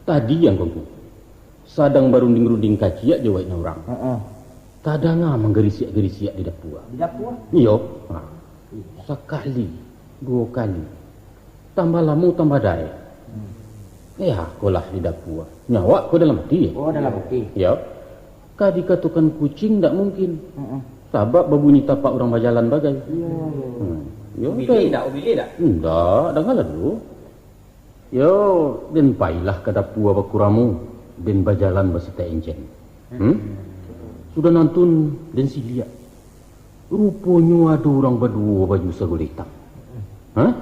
Tadi yang kuang-kuang sadang barunding-runding kaciak jo wak inak urang. Heeh. Tadanga manggarisiak-garisiak di dapua. Di dapua? Iyo. Ha. Sakali, duo kali. Tambah lamo, tambah daek. Hmm. Eh, akolah di dapua. Nyo awak ko dalam ati. Oh, dalam ati. Iyo. Ka dikatokan kuciang ndak mungkin. Heeh. Sabab babunyi tapak urang bajalan bagai. Iyo. Hmm. Yo, Ubili ndak? Ubili ndak? Ndak, dangalah dulu. Yo, den pailah ka dapua bakuramo, den bajalan basitak encen. Hmm? Sudah nantun, den siliak. Ruponyo ado urang baduo baju saguleh itam. Hah?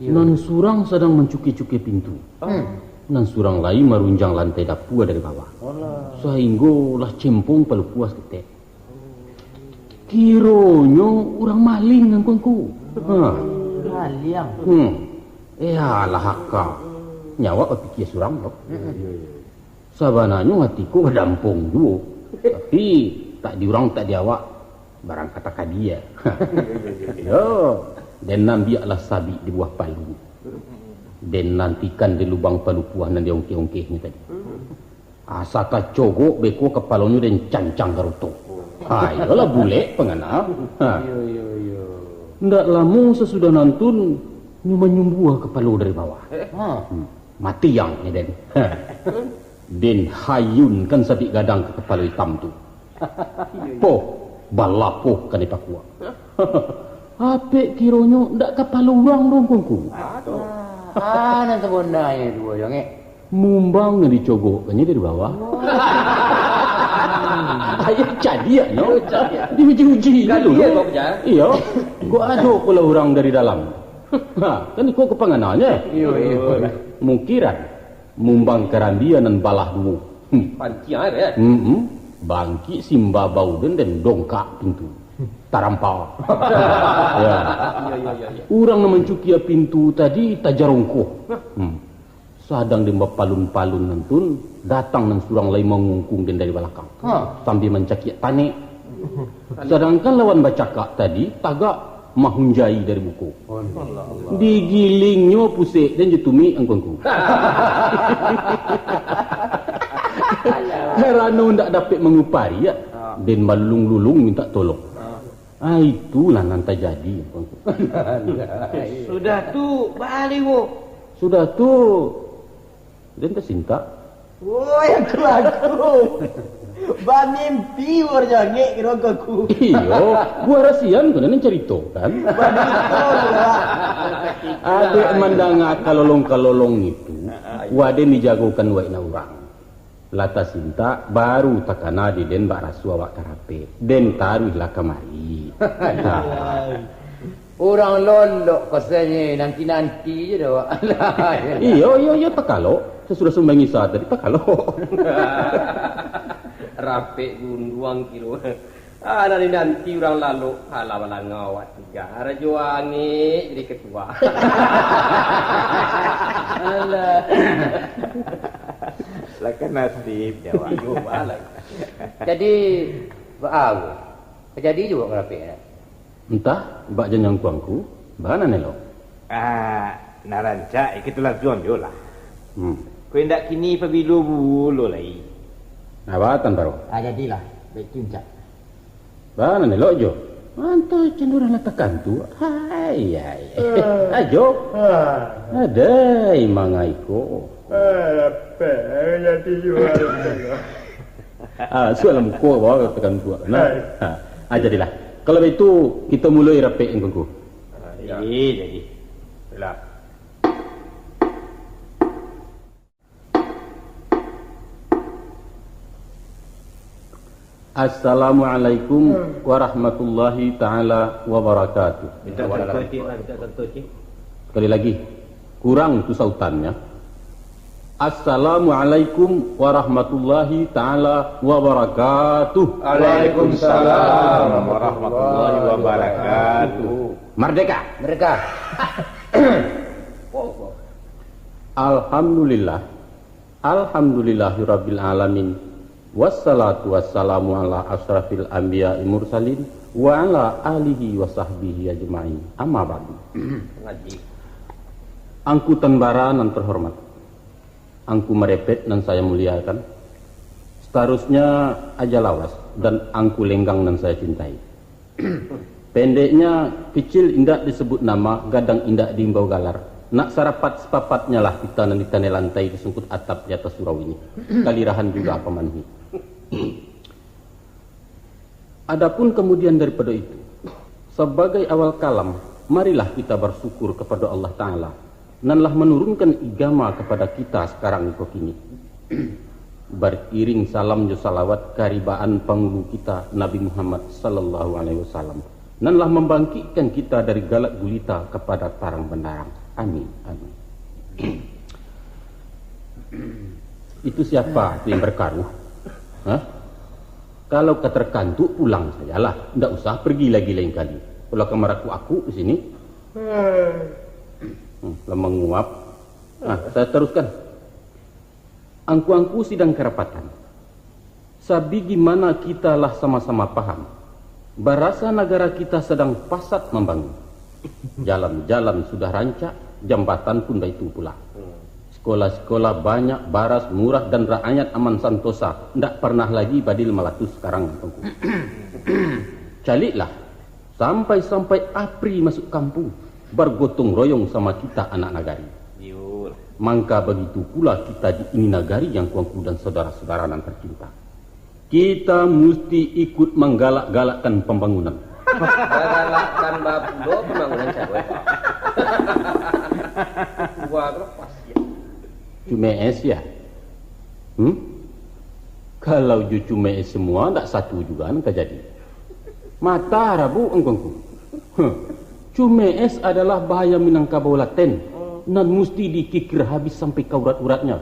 Iyo. Nan surang sadang mancukia-cukia pintu. Hmm. Nan surang lai marunjang lantai dapua dari bawah. Alah. Sahinggo lah cempong palupuah saketek. Kironyo urang maling nan kuangku. Ha. Maliang. Hmm. Eh, alah aka. Nyo awak bapikia surang tu. Sabananyo ati ko badampong juo. Tapi, tak di urang, tak di awak. Barang kata ka dia. Yo, den ambiaklah sabik di buah palu. Den nantikan di lubang palupuah nan diongkeh-ongkehnyo tadi. Asa tacogok beko kapalonyo den cancang garoto. Ha, iyolah bulek pangana. Ha. Iyo, iyo, iyo. Ndak lamo sasudah nantun, nyo manyumbuah kapalo dari bawah. Eh? Ha. Hmm. Mati yang ni den. Ha. Den hayunkan sabik gadang ka kapalo itam tu. Poh, balapoh ka dipakuak. Apek kironyo ndak kapalo urang doh, kuangku. Aduh. Ah, nan sabananyo duo, Jang, eh. Mumbang nan dicogok kan dari bawah. Wah. Ayo cadiak, no. Ayo cadiak. Diuji-uji dulu. Iyo. Kok ado pula urang dari dalam. Ha, kan iko kepanganannya. Iyo, iyo. Mungkiran. Mumbang karambia nan balah duo. Hmm. Panciang air, eh? Mm-mm. Bangkik simbabau den, den dongkak pintu. Tarampa. Ya. Iyo, iyo, iyo, iyo. Urang nan mancukia pintu tadi tajarongkoh. Hmm. Sadang den bapalun-palun nantun, datang nan surang lai mangungkung den dari balakang. Ha. Sambia mancakiak tanek. Sadangkan lawan bacakak tadi tagak mahunjai dari muko. Digiliangnyo pusek den jo tumik angku-angku. Karano ndak dapek mangupari, ya, den balulung-lulung mintak tolong. Ah, itulah nan tajadi, angku-angku. Sudah tu, baa lai, wo? Sudah tu, den tasintak. Woi, aku, aku. Bamimpi baru jangek kiro aku. Iyo, buah rasian tu nan carito kan. Barito tu, Wak. Adek mandanga kalolong-kalolong itu, waden dijagokan waikna urang. Lah tasintak, baru takana di den bak raso awak karapek. Den taruihlah kamari. Urang lolok ko sajo, nanti-nanti je dah, Wak. Iyo, iyo, iyo, takalok. Sasudah sumbayang Isya tadi, takalok. Rapek gunduang kiro. Ah, nanti-nanti urang lalok. Alah, balangau awak tiga. Rajo angek jadi ketua. Alah. Lah kan nasib, Wak. Iyo, alah. Jadi, baa ko? Ka jadi juo ngarapek, nak? Antah, bak jan angku-angku, baa nan elok? Ah, nan rancak, kito lansuang jo lah. Hmm. Ko indak kini pabilo bulo lai. Nah, baa tan paro? Ah, jadilah, baik tu, Ncak. Baa nan elok jo? Mantoi can urang lah takantuak. Hai, hai. Ah. Ajo. Ah. Adai mangai ko. Ah, lapeh, jadi juo lah. Ah, sualah muko bawah katakan tu. Nah. Hai. Ha. Ah, jadilah. Kalau baitu, kito muloi rapek, Angku. Ah, jadi, jadi. Lah. Assalamualaikum warahmatullahi taala wabarakatuh. Minta contoh, Cik, lah, minta contoh, Cik. Sekali lagi, kurang tu sautannya. Assalamualaikum warahmatullahi taala wabarakatuh. Waalaikumsalam warahmatullahi wabarakatuh. Merdeka. Merdeka. Alhamdulillah. Alhamdulillahirabbil alamin. Wassalatu wassalamu ala asyrafil anbiya'i mursalin wa ala alihi wa sahbihi ajma'in. Amma ba'du. Ngaji. Angku Tanbara nan terhormat, Angku Marepet nan saya muliakan, seterusnya Aja Lawas dan Angku Lenggang nan saya cintai. Pendeknya, kicil indak disebut nama, gadang indak diimbau galar. Nak sarapat sapapatnyo lah kita nan di taneh lantai, di sungkut atap di atas surau ini. Kalirahan juga pamanuhi. Adapun kemudian daripado itu, sabagai awal kalam, marilah kita barsyukur kapado Allah Ta'ala, nan lah manurunkan igama kapado kita sakarang iko kini. Bariring salam jo salawat karibaan pangulu kita, Nabi Muhammad sallallahu alaihi wasallam, nan lah mambangkikkan kita dari galak gulita kapado tarang bandarang. Amin, amin. Itu siapa tu yang berkaruh? Hah? Kalau ka terkantuk, pulang sajalah. Ndak usah pergi lagi lain kali. Kalau ka marakuk-akuk di sini. Hmm, lah manguap. Nah, saya teruskan. Angku-angku sidang karapatan. Sabigimana kita lah sama-sama paham, barasa nagara kita sadang pasat mambangun. Jalan-jalan sudah rancak, jambatan pun baitu pula. Sikolah-sikolah banyak, baras murah, dan raayat aman santosa, ndak parnah lagi badil malatus sakarang, Angku. Caliklah, sampai-sampai APRI masuk kampung, bargotong royong sama kita anak nagari. Mangka bagitu pula kita di ini nagari, Angku-angku dan saudara-saudara nan tercinta. Kita musti ikut manggalak-galakkan pambangunan. Manggalakkan bapulo pambangunan caro, Pak. Dua ko pasti. Cume'es, ya? Hmm? Kalau jo Cume'es semua, ndak satu juga nan tajadi. Mata rabuk, Angku-angku. Huh. Cume'es adalah bahaya Minangkabau laten, nan musti dikikir habis sampai ka urat-uratnya.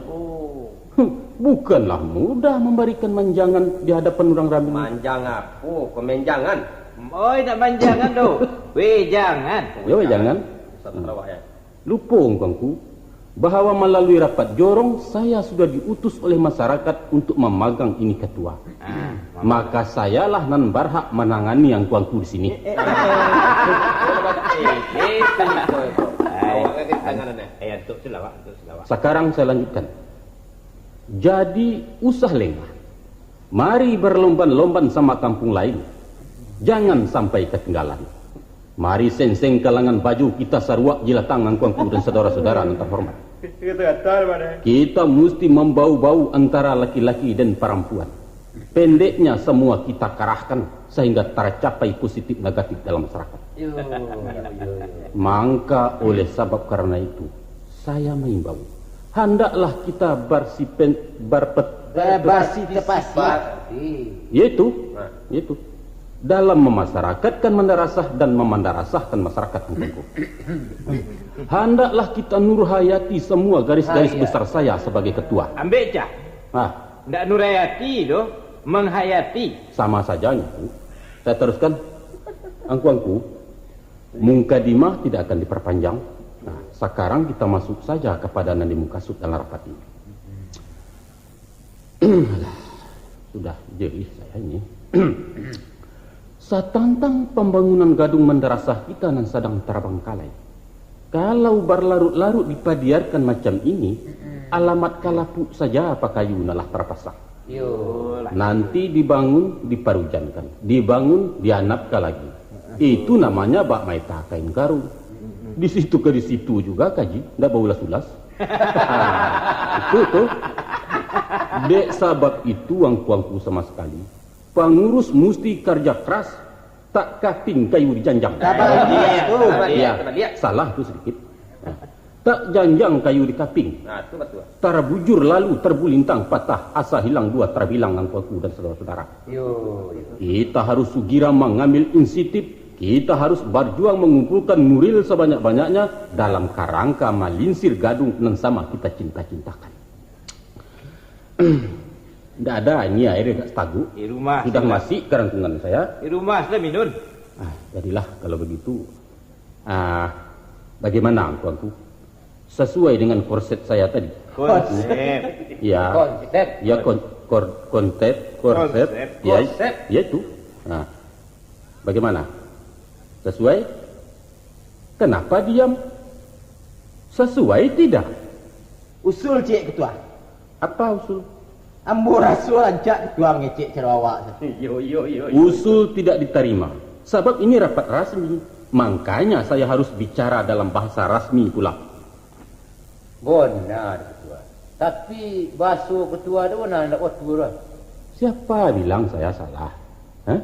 Huh, bukanlah mudah mambarikan manjangan di hadapan urang rami. Manjang apo ko menjangan? Oi, nak manjangan tu. Weh, jangan. Yo, jangan. Satu rawah, ya. Lupo, Angku-angku, bahwa malalui rapat jorong, saya sudah diutus oleh masyarakat untuk mamagang ini katua. Ah, mamagang. Maka sayalah nan barhak manangani Angku-angku di sini. Eh, eh, eh. Eh, eh, eh, eh, eh, eh, eh. Ai. Awak kan tangan, eh. Eh, antuk tu lah, Wak. Antuk tu lah, Wak. Sakarang saya lanjutkan. Jadi, usah lengah. Mari barlomban-lomban sama kampung lain. Jangan sampai katinggalan. Mari sengseng kalangan baju kita saruak jilatang, Angku-angku dan saudara-saudara nan terhormat. Kita musti mambau-bau antara laki-laki dan parampuan. Pendeknya, semua kita karahkan sahingga tercapai positif negatif dalam masyarakat. Yo, yo, yo, yo. Mangka oleh sabab karena itu, saya mengimbau, hendaklah kita barsipen, barpet, Ba-, barpartisipasi. Yaitu, Nah. yaitu dalam memasyarakatkan madrasah dan memandarasahkan masyarakat, Angku. Hendaklah kita nurhayati semua garis-garis Ah, iya. besar saya sebagai ketua. Ambek cah. Ah. Ndak nurhayati doh, menghayati. Sama saja, Angku. Saya teruskan, Angku-angku, mukadimah tidak akan diperpanjang. Nah, sekarang kita masuk saja kepada nan dimukasud dalam rapat ini. Alah, sudah jerih saya ini. Satantang pambangunan gadung madrasah kita nan sadang tarabangkalai. Kalau barlarut-larut dipadiarkan macam ini, alamat kalapuk saja pakayu nan lah tarpasang. Yo. Nanti dibangun, diparujankan. Dibangun, dianapkan lagi. Itu namanya bak maeta kain karung. Di situ ka di situ juga kaji, ndak baulas-ulas. Itu tu. Dek sabab itu, angku-angku sama sekali, pangurus musti karja keras, tak kaping kayu dijanjang. Tabaliak tu. Ya, Tabaliak, tabaliak. salah tu sedikit. Nah, tak janjang kayu di kaping. Nah, tu betul. Tarbujur lalu tarbulintang patah, asa hilang dua tarbilang, angku-angku dan saudara-saudara. Yo, yo. Kita harus sugira mangambil inisiatif, kita harus barjuang mangumpulkan nuril sabanyak-banyaknya dalam karangka malinsir gadung nan sama kita cinta-cintakan. Ndak ada ini air dekat setaguk. Di rumah Sudah sudah. masih kerangkungan saya. Di rumah sudah minum. Ah, jadilah kalau begitu. Ah, bagaimana, angku-angku? Sesuai dengan korset saya tadi? Konsep. Ya. Konsep. Ya, kon-, kor-, konsep, korset. Konsep. Ya, Konsep. ya itu. Nah, bagaimana? Sesuai? Kenapa diam? Sesuai tidak? Usul ciek, Ketua. Apa usul? Ambo raso rancak Ketua mangecek caro awak tu. Yo, yo, yo, yo. Usul tidak ditarima, sabab ini rapat rasmi. Mangkanya saya harus bicara dalam bahasa rasmi pula. Bona, Ketua. Tapi, bahaso Ketua tu bona indak batua tu. Siapa bilang saya salah? Hah?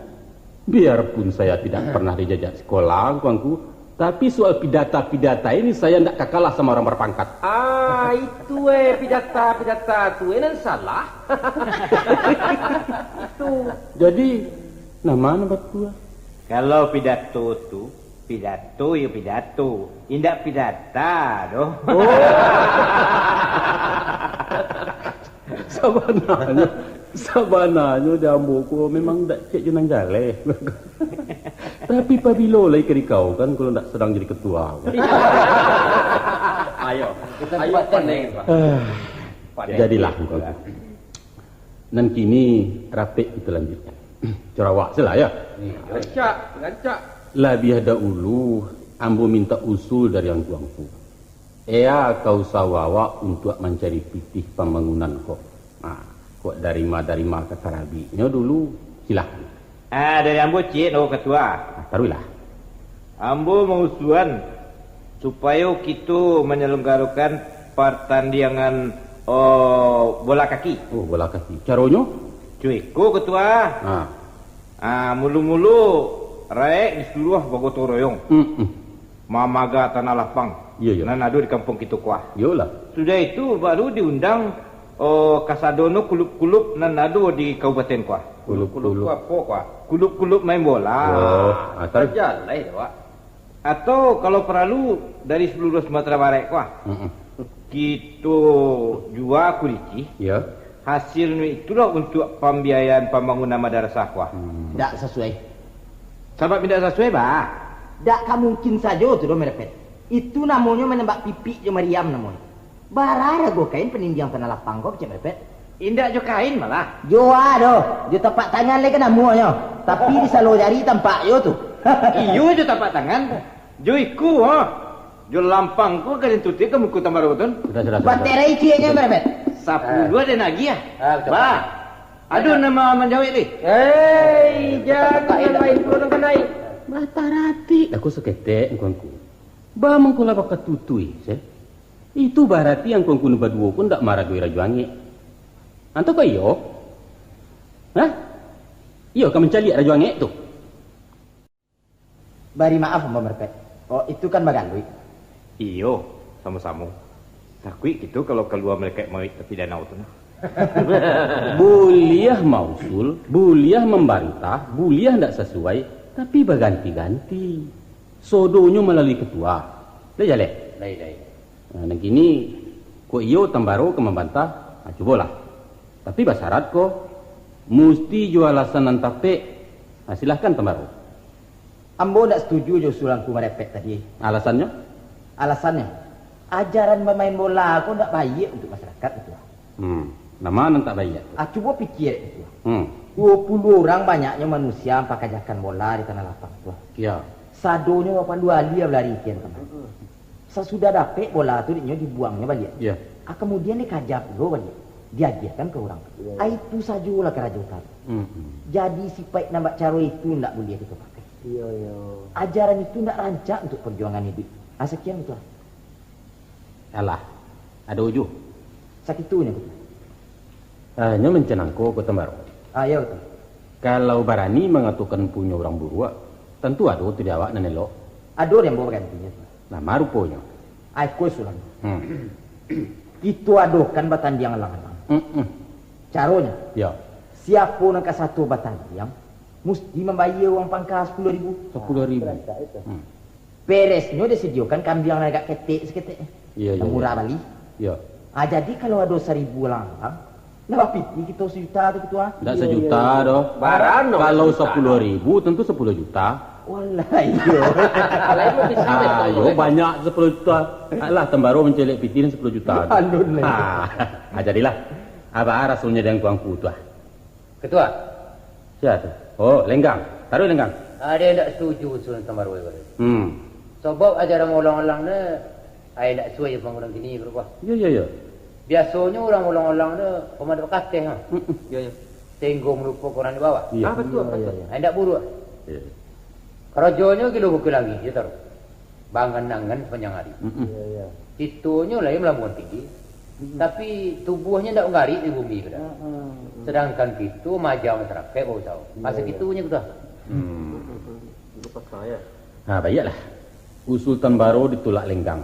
Biarpun saya tidak pernah dijajak sekolah, angku-angku, tapi soal pidata-pidata ini saya ndak ka kalah sama orang berpangkat. Ah, itu, eh, pidata-pidata tu, eh, nan salah. Itu. Jadi, nan ma nan batua? Kalau pidato tu, pidato yo pidato, indak pidata doh. Oh. Sabananyo, sabananyo di ambo ko memang dak cek jo nan jaleh. Tapi pabilo lai ka dikau kan, kalau ndak sadang jadi ketua. Ayo, Kita ayo buat pandai, kan? Pak. Ah, Pandai. jadilah engkau. Nan kini rapek kita lanjutkan. Caro awak se lah, ya. Rancak, rancak. Labiah daulu, ambo minta usul dari angku-angku. Ea ka usawo awak untuak mancari pitih pambangunan ko. Nah, kok dari ma, dari ma ka karabiknyo dulu, silahkan. Ah, dari ambo ciek, Angku Katua. Nah, taruihlah. Ambo mausuan supayo kito manyalanggarokan partandiangan, oh, bola kaki. Oh, bola kaki. Caronyo? Cuko, Katua. Ah. Ah, mulo-mulo, raek disuruah bagotong royong. Mm-mm. Mamaga tanah lapang Iyo, iyo. nan ado di kampuang kito ko. Iyolah. Sudah itu, baru diundang, oh, kasadonyo kulub-kulub nan ado di kabupaten ko. Kulub-kulub. Kulub-kulub ko apo ko? Kulub-kulub main bola. Oh, ah, taruih. Jalai, Wak. Atau kalau paralu, dari saluruah Sumatera Barat ko. Mm-mm. Kito jua kulici. Iyo. Hasilnyo itulah untuak pambiayaan pambangunan madarasah ko. Hmm. Ndak sasuai. Sabab indak sasuai, bah? Ndak ka mungkin sajo tu doh, Merepet. Itu namonyo manembak pipik jo mariam namonyo. Bara rago kain panindiang tanah lapang ko, kecek Merepet? Indak jo kain malah. Jo a doh, jo tapak tangan lai ka namonyo. Tapi di salo jari tampak jo tu. Iyo jo tapak tangan. Jo iku, ha. Jo lampang ko ka ditutuik ka muko tambaro tu. Sudah, sudah, sudah. Baterai cieknyo, Merepet. Sapuluah den agiah. Ah, betul. Bah. Aduh, nama manjawek ni. Hei, jangan main turun kanai. Batarati. Aku saketek, angku-angku. Ba mangko lah bakatutui, se. Itu barati angku-angku nan baduo ko ndak maragoi Rajo Angek. Antah kok iyo? Hah? Iyo ka mancaliak Rajo Angek tu? Bari maaf, Ambo Marepek. Oh, itu kan bagaluik. Iyo, samo-samo. Takuik kito kalau kalua malaikat mauik tapi danau tu nah. Buliah mausul, buliah mambantah, buliah ndak sasuai, tapi baganti-ganti. Sodonyo malalui ketua. Lai jaleh? Lai, lai. Nah, nan kini, kok iyo Tambaro ka mambantah, nah, cubolah. Tapi basyarat ko, musti jo alasan nan tapek. Nah, silahkan Tambaro. Ambo ndak satuju jo usulan Angku Marepek tadi. Alasannyo? Alasannyo, ajaran bamain bola ko ndak baiak untuak masyarakat, Ketua. Hmm, nan ma nan tak baiak tu? Ah, cubo pikia, Ketua. Hmm. Duo puluah urang banyaknyo manusia mampakajakan bola di tanah lapang, Ketua. Iyo. Sadonyo bapandu alia balari kian kamari. Sasudah dapek bola tu, dek nyo dibuangnyo baliak. Iyo. Ah, kamudian dikaja pulo baliak, diagiahkan ka urang. Iyo, iyo. Ah, itu sajolah karajo utang. Hmm, hmm. Jadi, sipaik nan bak caro itu ndak buliah kito pakai. Iyo, iyo. Ajaran itu ndak rancak untuak parjuangan iduik. Ah, sakian, Ketua. Alah, ado uju. Sakitunyo, Ketua. Ah, nyo mancen angko, Ketua Tambaro. Ah, iyo, Ketua. Kalau barani mangatokan punyo urang buruak, tantu ado tu di awak nan elok. Ado di ambo bagantinyo, Ketua. Nah, ma ruponyo? Ai, ko usulan. Hmm. Kito adokan batandiang alang-alang. Mm-mm. Caronyo, Yo. siapo nan ka sato batandiang, musti mambayia uang pangka sapuluah ribu. Sapuluah ribu. Hmm. Beresnyo disadiokan kambiang nan agak ketek saketek. Iyo, iyo, Nan murah iyo. bali. Iyo. Ah, jadi kalau ado saribu alang-alang, lah bapitih kito sajuta tu, Ketua. Ndak Iyo, sajuta iyo, iyo. doh. Barano Kalau sajuta? sapuluah ribu, tentu sapuluah juta. Walah, iyo. Lain lebih Ah, sawit, yo, kan? banyak sapuluah juta. Alah, Tambaro mancaliak pitih nan sapuluah juta tu. Alun, Ah, ah, jadilah. Apa rasonyo dek angku-angku tu, ah? Ketua. Sia tu? Oh, Lenggang. Taruih, Lenggang. Ado nan indak satuju usulan Tambaro ko. Hmm. Sabab ajaran ulang-ulang ne, ai indak suai jo pangurang kini, Ketua. Yo, yo, yo. Biasonyo urang ulang-ulang ne pamain bakateh, ha. Mm-mm. Yo, yo. Sahinggo malupokan urang di bawah. Iyo. Ah, batua, Iyo, batua. iyo, iyo. Ai indak buruak. Iyo. Karajonyo gilo bukik langik, yo taruih. Baangan-angan sapanjang ari. Mm-mm. Iyo, iyo. Kitonyo lai malabuang tinggi, Mm-mm. tapi tubuahnyo indak manggarik di bumi ko doh. Mm-mm. Sadangkan kito maaja masyarakaik bausaho. Iyo, Masa iyo. kitonyo ko doh. Hmm. Itu paksa, yo. Ha, baiaklah. Usul Tambaro ditulak Lenggang,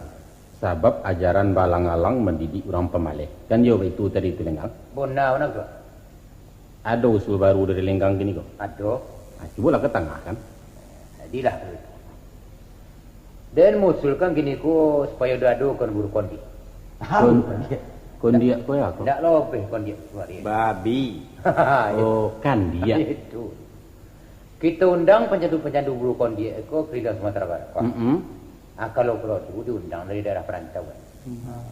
sabab ajaran baalang-alang mandidik urang pamaleh. Kan iyo baitu tadi tu, Lenggang? Bona, bona, Ketua. Ado usul baru dari Lenggang kini ko? Ado. Ha, cubolah ka tangah kan. Jadilah kalau itu. Den mausulkan kini ko supayo diadokan guru kondiak. Kon-, kondiak ko yo ko? Ndak lobeh kondiak suari. Babi. Iyo. Oh, kandiak. Itu. Kito undang pancandu-pancandu guru kondiak ko ka Sumatera Barat. Mm-mm. Ah, kalau paralu diundang dari daerah parantauan. Hmm.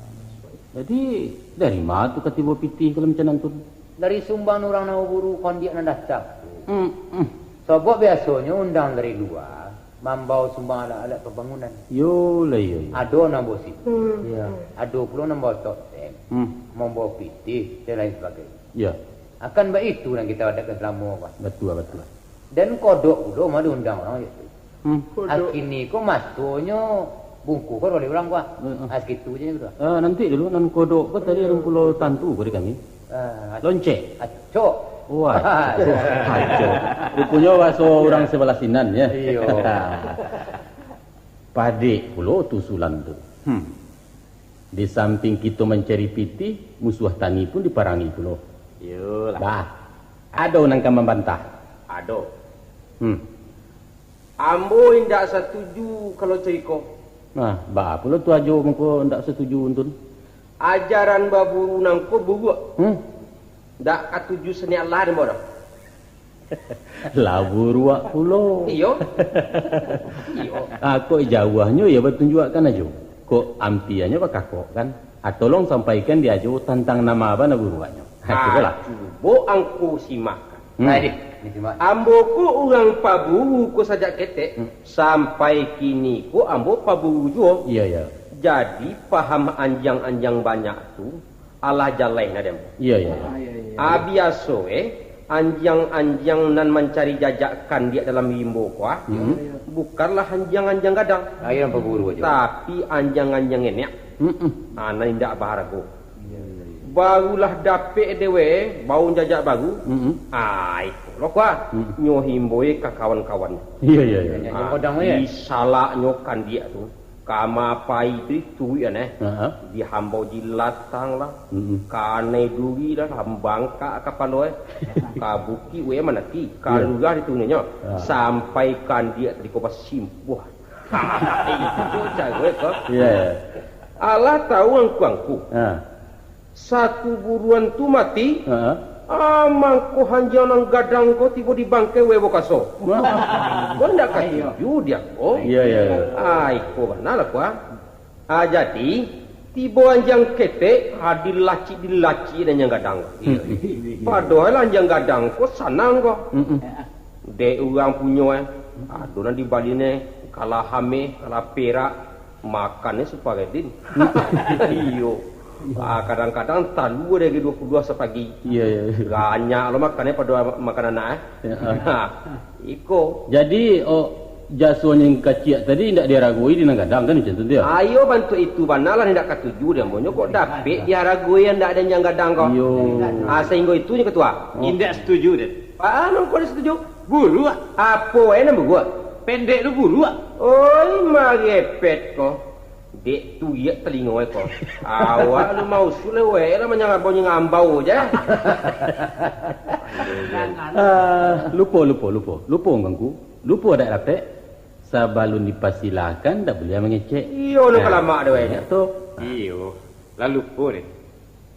Jadi, dari ma tu ka tibo pitih kalau macam nan tu? Dari sumbang urang nan baburu kondiak nan datang tu. Hmm, hmm. Sabab biasonyo undang dari lua, mambawa sumbang alat-alat pambangunan. Yo lah, yo, yo. Ado nan bawa situ, Hmm. Yo. ado pulo nan bawa toksen, Hmm. mambawa pitih, dan lain sabagainyo. Yo. Akan baitu nan kito adakkan salamo, Pak. Batua, batua. Dan kodok pulo mah diundang urang itu. Hmm. Kodok. Kini ko masonyo bungkuh ko oleh urang ko, ah. Heeh. Ah, sakitu je tu. Ah, nanti dulu, nan kodok ko tadi alun pulo tantu ko di kami. Ah, Loncek. Acok. Oh, acok. Acok. Ruponyo bahaso urang sebelah sinan, ya. Iyo. Padek pulo tu usulan tu. Hmm. Di samping kito mancari pitih, musuah tani pun diparangi pulo. Iyolah. Bah, ado nan ka mambantah? Ado. Hmm. Ambo indak satuju kalau cako iko. Nah, baa pulo tu ajo mangko ndak satuju, Untun? Ajaran baburu nangko buruak. Hmm. Ndak katuju saniat lah dek ambo doh. Lah buruak pulo. Iyo. Iyo. Ah, kok jauahnyo iyo batunjuakkan ajo. Kok ampianyo bakakokkan. Ah, tolong sampaikan di ajo tantang nan ma bana buruaknyo. Ah, cubolah. Cubo angku simakkan. Hmm. Nah, dih, ni simak. Ambo ko urang paburu ko sajak ketek, Hmm. sampai kini ko ambo paburu juo. Iyo, iyo. Jadi, paham anjiang-anjiang banyak tu, alah jaleh nah dek ambo. Iyo, iyo, iyo. Ah, iyo, iyo. Ah, biaso, eh, anjiang-anjiang nan mancari jajak kandiak dalam rimbo ko, ah, Hmm. bukanlah anjiang-anjiang gadang. Ah, iyo, nan paburu ajo. Tapi anjiang-anjiang enek. Mm-mm. Ah, nan indak baharago. Barulah dapek dewe, baun jajak baru. Mm-mm. Ah, iko lo kua. Mm. Nyo himboi ka kawan-kawan. Iya, iya, iya. Ah, disalaknyo kandiak tu. Kama pai tu tuik aneh. Aha. Dihambau jilatang lah. Mm-mm. Kanai duri lah, hambangkak kapalo eh. Ka bukik we manaki, kalua di tununyo. Ah. Sampai kandiak tadi ko basimpuah. Itu caro ko. Iya, iya. Alah tahu angku-angku. Ha. Sakuburuan tu mati, ha, ah, mangko hanjang nan gadang ko tibo di bangkai we bokaso. Wah. Ko ndak katuju dia ko. Iya, iya, iya. Ah, iko bana lah ko, ah. Ah, jadi, tibo hanjang ketek, ah, dilacik-dilacik nan hanjang gadang. Iya, iya. Padohal hanjang gadang ko sanang ko. Mm-mm. Dek urang punyo, eh. Ado nan dibali ne, kalah ameh, kalah perak, makannyo suparedin. Iyo. Ah, kadang-kadang talua dari dua puluh dua sapagi. Iya, iya, iya. Banyak lo makannyo pado makan anak, eh. Ya, ah. Nah, iko. Jadi, oh, jaso nan kaciak tadi indak diharagoi di nan gadang kan, macam tu, dia? Ayo, bantuak itu bana lah indak katuju dia, monyo kok dapek diharagoi yang ndak ado yang gadang kok. Iyo. Ah, sahinggo itu nyo ketua. Oh. Indak setuju, Dek. Ah, mangko indak setuju? Buruak. Apo wae nan buruak? Pendek tu buruak. Oi, marepet ko. Dek tuyek talingo ko. Awak lu mausul wae lah manyangabau-nyangambau je. Ah, lupo, lupo, lupo. Lupo, Ngangku. Lupo dak dapek. Sabalun dipasilakan, dak buliah mangecek. Iyo, lu kalamak dek wae. Nah, tu. Iyo, lah lupo deh.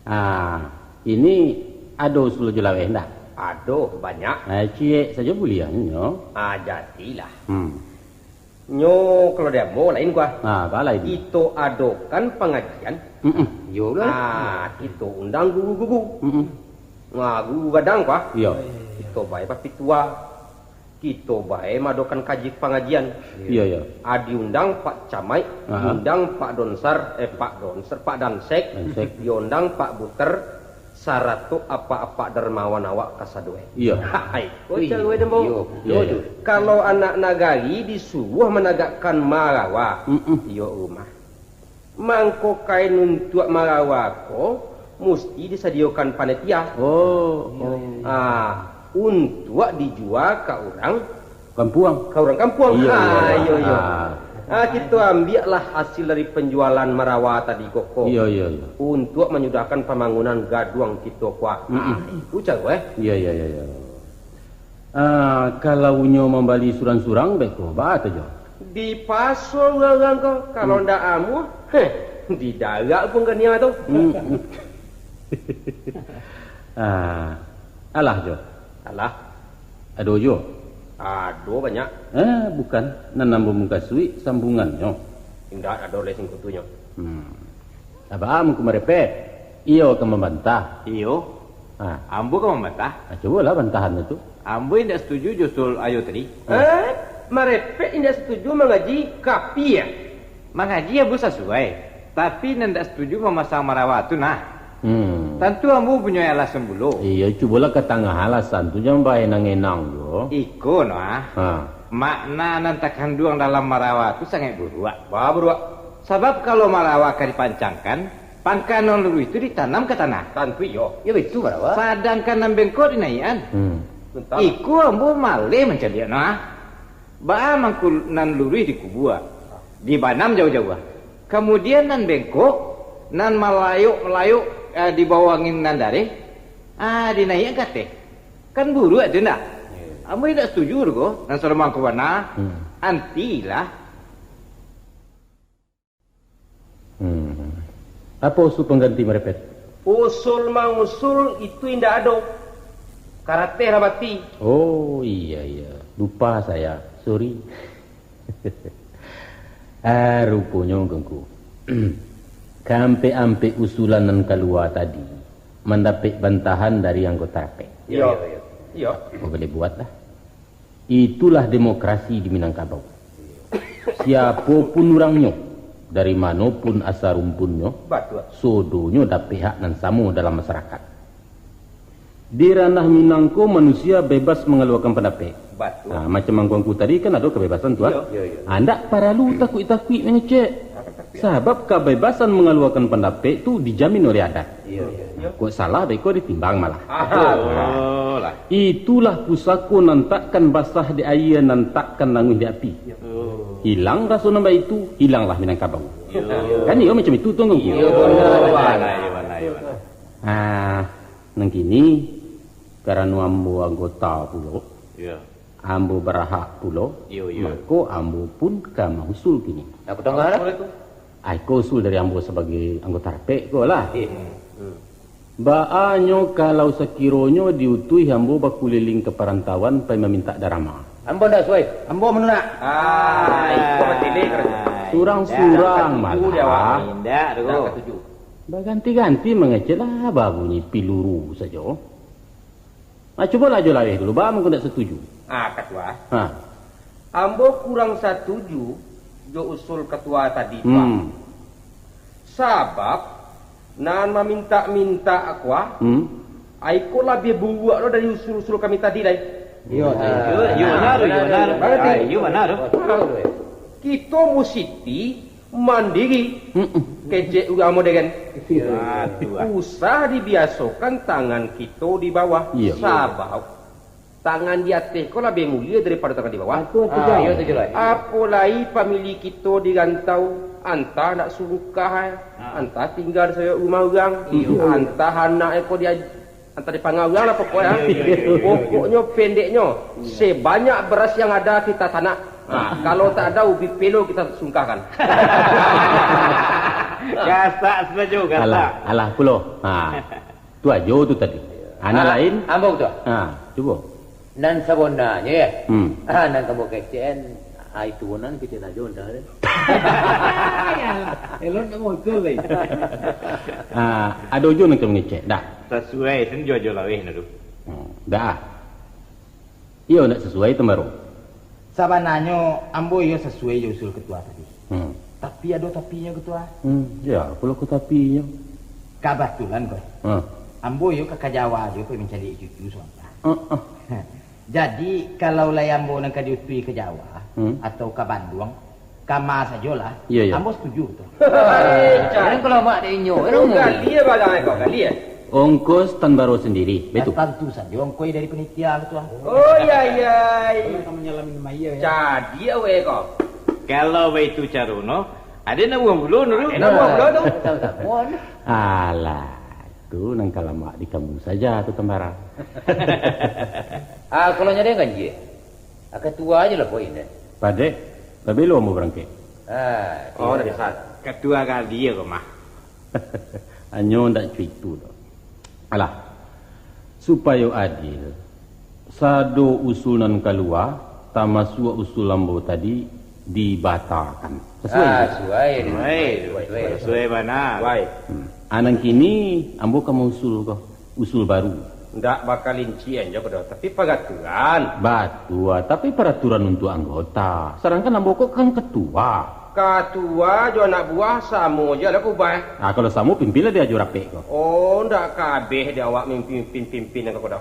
Ah, ini ado usul jo laweh ndak? Ado, banyak. Ah, ciek sajo buliahnyo. Ah, jadilah. Hmm. Nyo, kalau di ambo lain kua. Ah, baa lain? Kito adokan pangajian. Mm-mm. Iyo lah. Ah, kito undang guru-guru. Mm-mm. Ah, guru gadang kua. Iyo. Kito bae papitua. Kito bae maadokan kaji pangajian. Iyo, iyo. Ah, diundang Pak Camaik, aha, diundang Pak Donsar, eh, Pak Donsar, Pak Dansek, Dansek, diundang Pak Buter, sarato apak-apak dermawan awak kasadoe. Iyo. Hai, ko caro den, Bo. Iyo, iyo, iyo. Kalau anak nagari disuruah managakkan marawa, mm-mm, iyo rumah. Mangko kain untuak marawa ko musti disadiokan panitia. Oh, oh. Ah, untuak dijua ka urang kampuang. Ka urang kampuang. Iyo, iyo. Ah, iyo, iyo. Ah. Ah, kito ambiaklah hasil dari panjualan marawa tadi ko, ko. Iyo, iyo, iyo. Untuak manyudahkan pambangunan gaduang kito ko. Mm-mm. Ah, itu caro, eh. Iyo, iyo, iyo, iyo. Ah, kalau nyo mambali surang-surang, beko, baa tu jo? Dipaso urang-urang ko, kalau, hmm, ndak amuah, heh, didarak pun kania tu. Hmm. Ah, alah jo. Alah. Ado jo. Ado banyak. Eh, bukan. Nan ambo mukasuik sambungannyo. Indak ado lai singkutunyo. Hmm. Abah mangko marepet. Iyo ka mambantah. Iyo. Ha. Ambo ka mambantah. Ha, cubolah bantahan tu. Ambo indak setuju jo usul ayo tadi. Ha. Eh, marepet indak setuju mangaji kapi, ya? Mangaji ambo sasuai, tapi nan indak setuju mamasang marawa tu nah. Hmm. Tantu ambo punya alasan pulo. Iyo, cubolah ka tangah alasan tu, jan bae nang enang jo. Iko nah. Ha. Makna nan takanduang dalam marawa tu sangaik buruak. Ba buruak. Sabab kalau marawa ka dipancangkan, pangka nan luruih tu ditanam ka tanah. Tantu iyo. Iyo, itu marawa. Sadangkan nan bengkok dinaiakan. Hmm. Iko ambo maleh mancaliak nah. Baa mangko nan luruih dikubua, dibanam jauah-jauah. Kamudian nan bengkok, nan malayok-malayok, eh, dibawo angin nan dareh, ah, dinaiakan ka ateh. Kan buruak tu ndak? Iyo. Ambo indak setuju tu ko, nan salomang ko bana. Hmm. Antilah. Hmm. Apo usul pangganti marepet? Usul mangusul itu indak ado. Karateh lah mati. Oh, iya, iya. Lupa saya. Sorry. Ah, ruponyo, Ngku. Kaampek-ampek usulan nan kalua tadi mandapek bantahan dari anggota rapek. Iyo, iyo, iyo. Iyo. Apo boleh buatlah. Itulah demokrasi di Minangkabau. Siapo pun urangnyo, dari mano pun asa rumpunnyo, batua, sodonyo dapek hak nan samo dalam masarakat. Di ranah Minang ko, manusia bebas mangaluakan pandapek. Batua. Nah, macam angku-angku tadi kan ado kabebasan tu, ah. Iyo, iyo, iyo. Ah, ndak paralu takuik-takuik mangecek. Sabab kabebasan mangaluakan pandapek tu dijamin oleh adat. Iyo, iyo. Kok salah, baiko ditimbang malah. Aha. Betul lah. Itulah pusako nan takkan basah di aia, nan takkan languih di api. Iyo. Hilang raso nan baitu, hilanglah Minangkabau. Iyo. Kan iyo macam itu tu, Angku? Iyo, bana, iyo, bana, iyo, bana. Ah, nan kini, karano ambo anggota pulo, Iyo. ambo barahak pulo, Iyo, iyo. mako ambo pun ka mausul kini. Aku tangah lah. Apo tu? Ah, iko usul dari ambo sabagai anggota rapek ko lah. Iyo. Hmm. Baa nyo kalau sakironyo diutuih ambo bakuliling ka parantauan pai mamintak darama? Ambo ndak suai. Ambo manulak. Ah, iko batilik. Surang-surang malah. Indak tu. Indak katuju. Baganti-ganti mangecek lah babunyi piluru sajo. Ah, cubolah Ajo Laweh dulu, baa mangko ndak satuju? Ah, Katua. Ha. Ambo kurang satuju jo usul Katua tadi tu, ah. Hmm. Sabab, nan mamintak-mintak ko, ah, Hmm. ai ko labiah buruak lo dari usul-usul kami tadi, lai. Iyo, Ah, iyo, iyo, bana tu, iyo, bana tu. Bana tu. Ai, iyo, bana tu. Kito musiti mandiri. Mm-mm. Kecek urang moderen. Iyo. Ah, tu, ah. Usah dibiasokan tangan kito di bawah. Iyo. Sabab, tangan di ateh ko labiah mulia daripado tangan di bawah. Ah, tu, tu, Ah, Jai. Iyo, tu, Jai. Apo lai pamili kito di rantau, antah nak sungkah, eh, Ah. antah tingga di sayok rumah urang, Iyo. antah anak ko dia, antah dipangau urang lah pokoknyo. Iyo, iyo, iyo, iyo. Pokoknyo, pendeknyo, Iyo. sebanyak beras yang ada kita tanak. Ah, kalau tak ada, ubi pelo kita sungkahkan. Gasak sajo, gasak. Alah, alah pulo. Ha. Tu Ajo tu tadi. Anak Ah, lain? Ambo tu. Ha, cubo. Nan sabonanyo, ya? Hmm. Ah, nan kamo kecek, ah, itu nan kecek Ajo, ndak ada. Elon ndak muncul lagi. Ah, ado juo nan ka mangecek, dak? Sasuai sen jo Ajo Laweh nyo tu. Hmm, dak. Iyo, ndak sasuai, Tambaro? Sabananyo, ambo iyo sasuai jo usul Ketua tadi. Hmm. Tapi ado tapinyo, Ketua. Hmm, ya, apolah ko tapinyo? Kabatulan ko. Hmm. Ambo iyo ka, ka Jawa juo pai mancaliak cucu sabanta. Heeh. Jadi, kalau lai ambo nan ka diutuih ka Jawa, Hmm. atau ka Banduang, Kama sajolah. Iya, iya. Ambo setuju tu. Hei, Chan. Jangan kelamak dek inyo, Kau ilmu. Galia bagai kau, galia. Ongkos Tan Baro sendiri, betul? Tantu sajo ongkoi dari panitia tu, ah. Oh, iya, iya. Kau nak menyalamin Maya, ya? Jadi, awe kau. Kalau baitu caro no, ade nak buang bulu dulu. Ade nak buang bulu tu. Tahu tak? Buang. Alah, tu nan kalamak di kamu saja tu, Tan Bara. Ah, kalau nyadai ganjil. Ah, katua ajo lah poin deh. Padek, babelo ambo barangkek. Ah, Oh, iyo, dah iyo. Biasa. Katua kali ya kau mah. Hanyo ndak cuitu doh. Alah, supayo adil, sado usul nan kalua, tamasuak usul ambo tadi, dibatakan. Sasuai Ah, tu? Suai, Hmm. suai, suai, suai. Suai bana. Suai. Hmm. Ah, nan kini ambo ka mausul ko. Usul baru. Ndak bakalincian jo ko doh, tapi paraturan. Batua, tapi paraturan untuak anggota. Sadangkan ambo ko kan katua. Katua jo anak buah samo je lah ko ubah. Ah, kalau samo, pimpinlah di ajo rapek ko. Oh, ndak kabeh di awak mimpin-pimpin nan ko doh.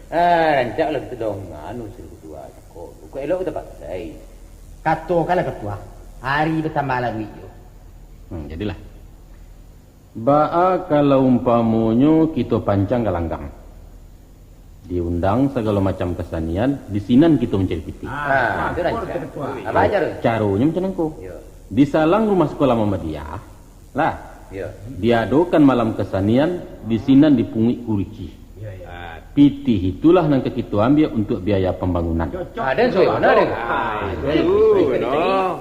Ah, rancaklah kito dongan usul katua ko. Kok elok kito pakai. Katokanlah katua, hari batambah laruik jo. Hmm, jadilah. Baa kalau umpamonyo kito pancang galanggang? Diundang sagalo macam kasanian, di sinan kito mancari pitih. Ah, itu rancak. Apa aja tu? Caronyo macam nangko. Yo. Di salang rumah sekolah Muhammadiyah, lah. Yo. Diadokan malam kasanian, di sinan dipunguik kuriki. Iyo, iyo. Ah, pitih itulah nan ka kito ambiak untuak biaya pambangunan. Cocok. Ah, den suai bana, den. Ah, itu, no.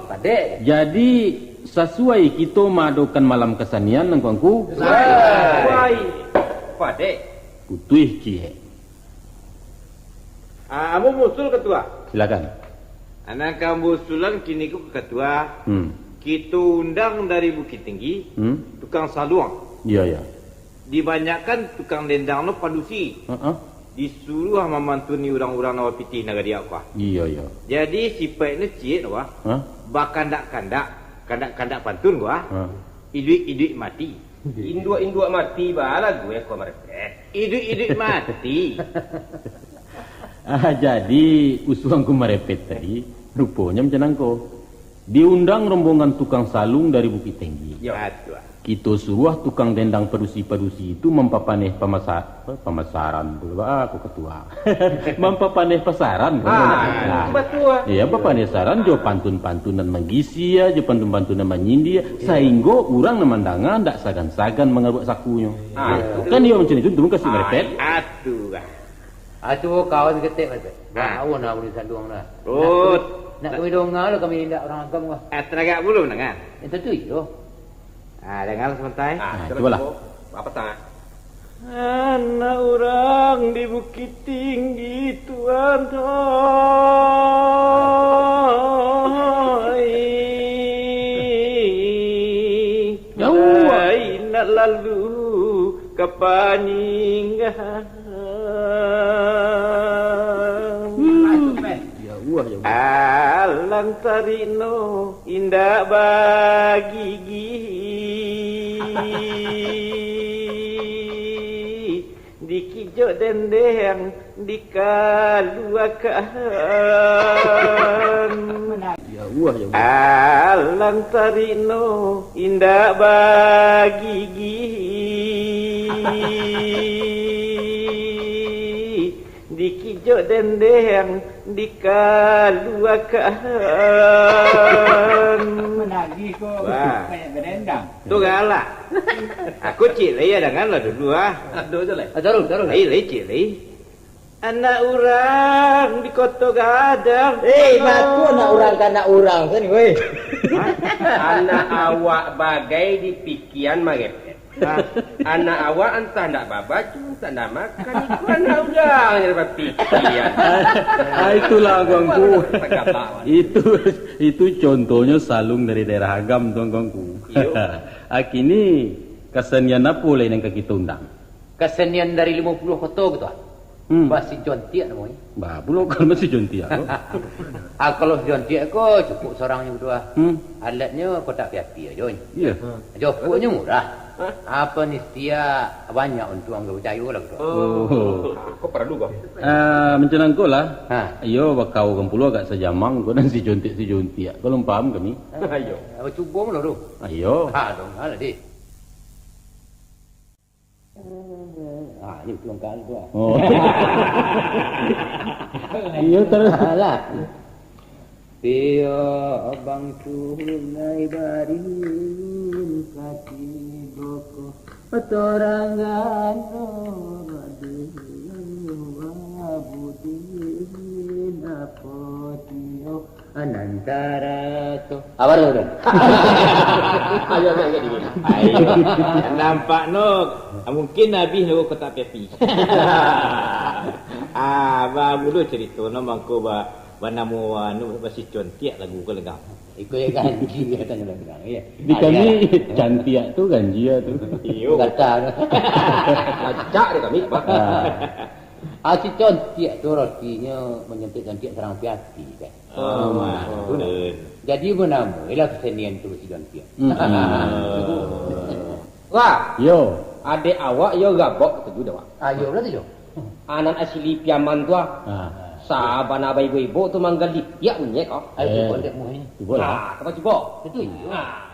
Padek. Jadi, sasuai kito maadokan malam kasanian, Angku-angku? Suai. Suai. Padek. Putuih ciek. Ah, ambo musul, Katua. Silakan. Anak ambo usulan kini ko, Katua. Hmm. Kito undang dari Bukittinggi, Hmm. tukang saluang. Iyo, iyo. Dibanyakan tukang dendang no padusi. Heeh. Disuruah mamantuni urang-urang nan bapitih nan gadiak ko. Iyo, iyo. Jadi, sipaiknyo ciek no, Bah. Hah? Bakandak-kandak, kandak-kandak pantun ko, ah. Hah. Iduik-iduik mati. Induak-induak mati, baa lagu eh, ko marepet. Iduik-iduik mati. Ah, jadi, usuang ko marepet tadi, ruponyo macam nangko. Diundang rombongan tukang saluang dari Bukittinggi. Yo. Batua. Kito suruah tukang dendang padusi-padusi tu mampapaneh pamasa-, apa, pamasaran tu, ba, ko katua. Mampapaneh pasaran, ko. Ah, nah, itu batua. Iyo, papaneh pasaran jo pantun-pantun nan manggisia, jo pantun-pantun nan manyindia, sainggo urang nan mandanga ndak sagan-sagan mangaruak sakunyo. Ah. Kan iyo macam itu, turun kasi merepet. Ah, atuh. Ah, cubo kawan saketek, Mat. Ah. Baa nah ulun saluang nah. Rut. Nak, nak kami donga lo, kami indak urang agam ko. Ah, taragak pulo mandanga. Eh, tantu iyo. Ah, danga sabanta, eh. Ah, cubolah. Apa tah? Anak urang di Bukittinggi, Tuan, oi. Jauah. Ai, nak lalu ka Paninggahan. Hmm. Jauah, jauah. Alang tarik no indak bagigi. Dikijok dendeng dikaluakan. Jauah, jauah. Alang tarik no indak bagigi. Dikijok dendeng dikaluakan. Managih ko. Wah. Banyak badendang. Tu galak. Aku cik lai, dangan lah dulu, ah. Aduh, tu lai. Ah, taruh, taruh. Lai, lai, cik lai. Anak urang di Koto Gadang. Eh, mako anak urang ka anak urang sani, weh. Hah? Anak awak bagai di pikian marepet. Nah, anak awak antah ndak babaco, antah ndak makan, itu anak urang yang bapikia. Ah, itulah, Angku-angku. Itu, itu contohnyo saluang dari daerah Agam tu, Angku-angku. Iyo. Ah, kini kasenian apo lai nan ka kito undang? Kasenian dari limo puluah koto gitu, ah. Hmm. Basi jontiak namonyo. Bah, pulo kalau masih jontiak ko. Ah, kalau jontiak ko cukup sorangnyo tu, ah. Hmm. Alatnyo kotak api-api ajo. Iyo. Ajo, pokoknyo murah. Hah? Apa ni, setiap banyak untuang, angku picayo lah gitu. Oh. Oh. Ah, ko paralu ko. Ah, macam nangko lah. Ha. Iyo, bakawan pulo agak sajamang ko nan si jontiak, si jontiak. Kalau paham kami. Ayo. Apa cubo mano tu? Ayo. Ha, dong, alah deh. Ah, ni tu angka tu, ah. Oh. Iyo, taruih. Alah. Pio bang tunai barin kati boko. Torang gano badu abudin apo tio. Anantara to. Abar tu, Don? Ayo, ayo, ayo, ayo. Ayo. Nampak no, mungkin habis no kotak api-api. Ah, ba, mulu cerita no mangko ba, banamo, anu, basi contiak lagu ko legang. Iko ya ganji katanya legang, ya. Di kami, cantiak tu ganjia tu. Iyo. Gata tu. Acak di kami, Pak. Ah. Ah, si contiak tu artinyo manyontiak-sontiak sarang api-api, kan? Oh, hmm. Mantun. Jadi, manamo lah kasenian tu si jontiak. Hmm. Wah. Yo. Adek awak yo gabok tu dek awak. Ah, yo lah tu, yo. Anak asli Piaman tu, ah. Ah. Sabana baibo-ibo tu manggalitiak monyet, oh. Ayo, eh, cubo dek muh ni. Cubo lah. Ah, cubo, cubo. Itu, iyo. Ah.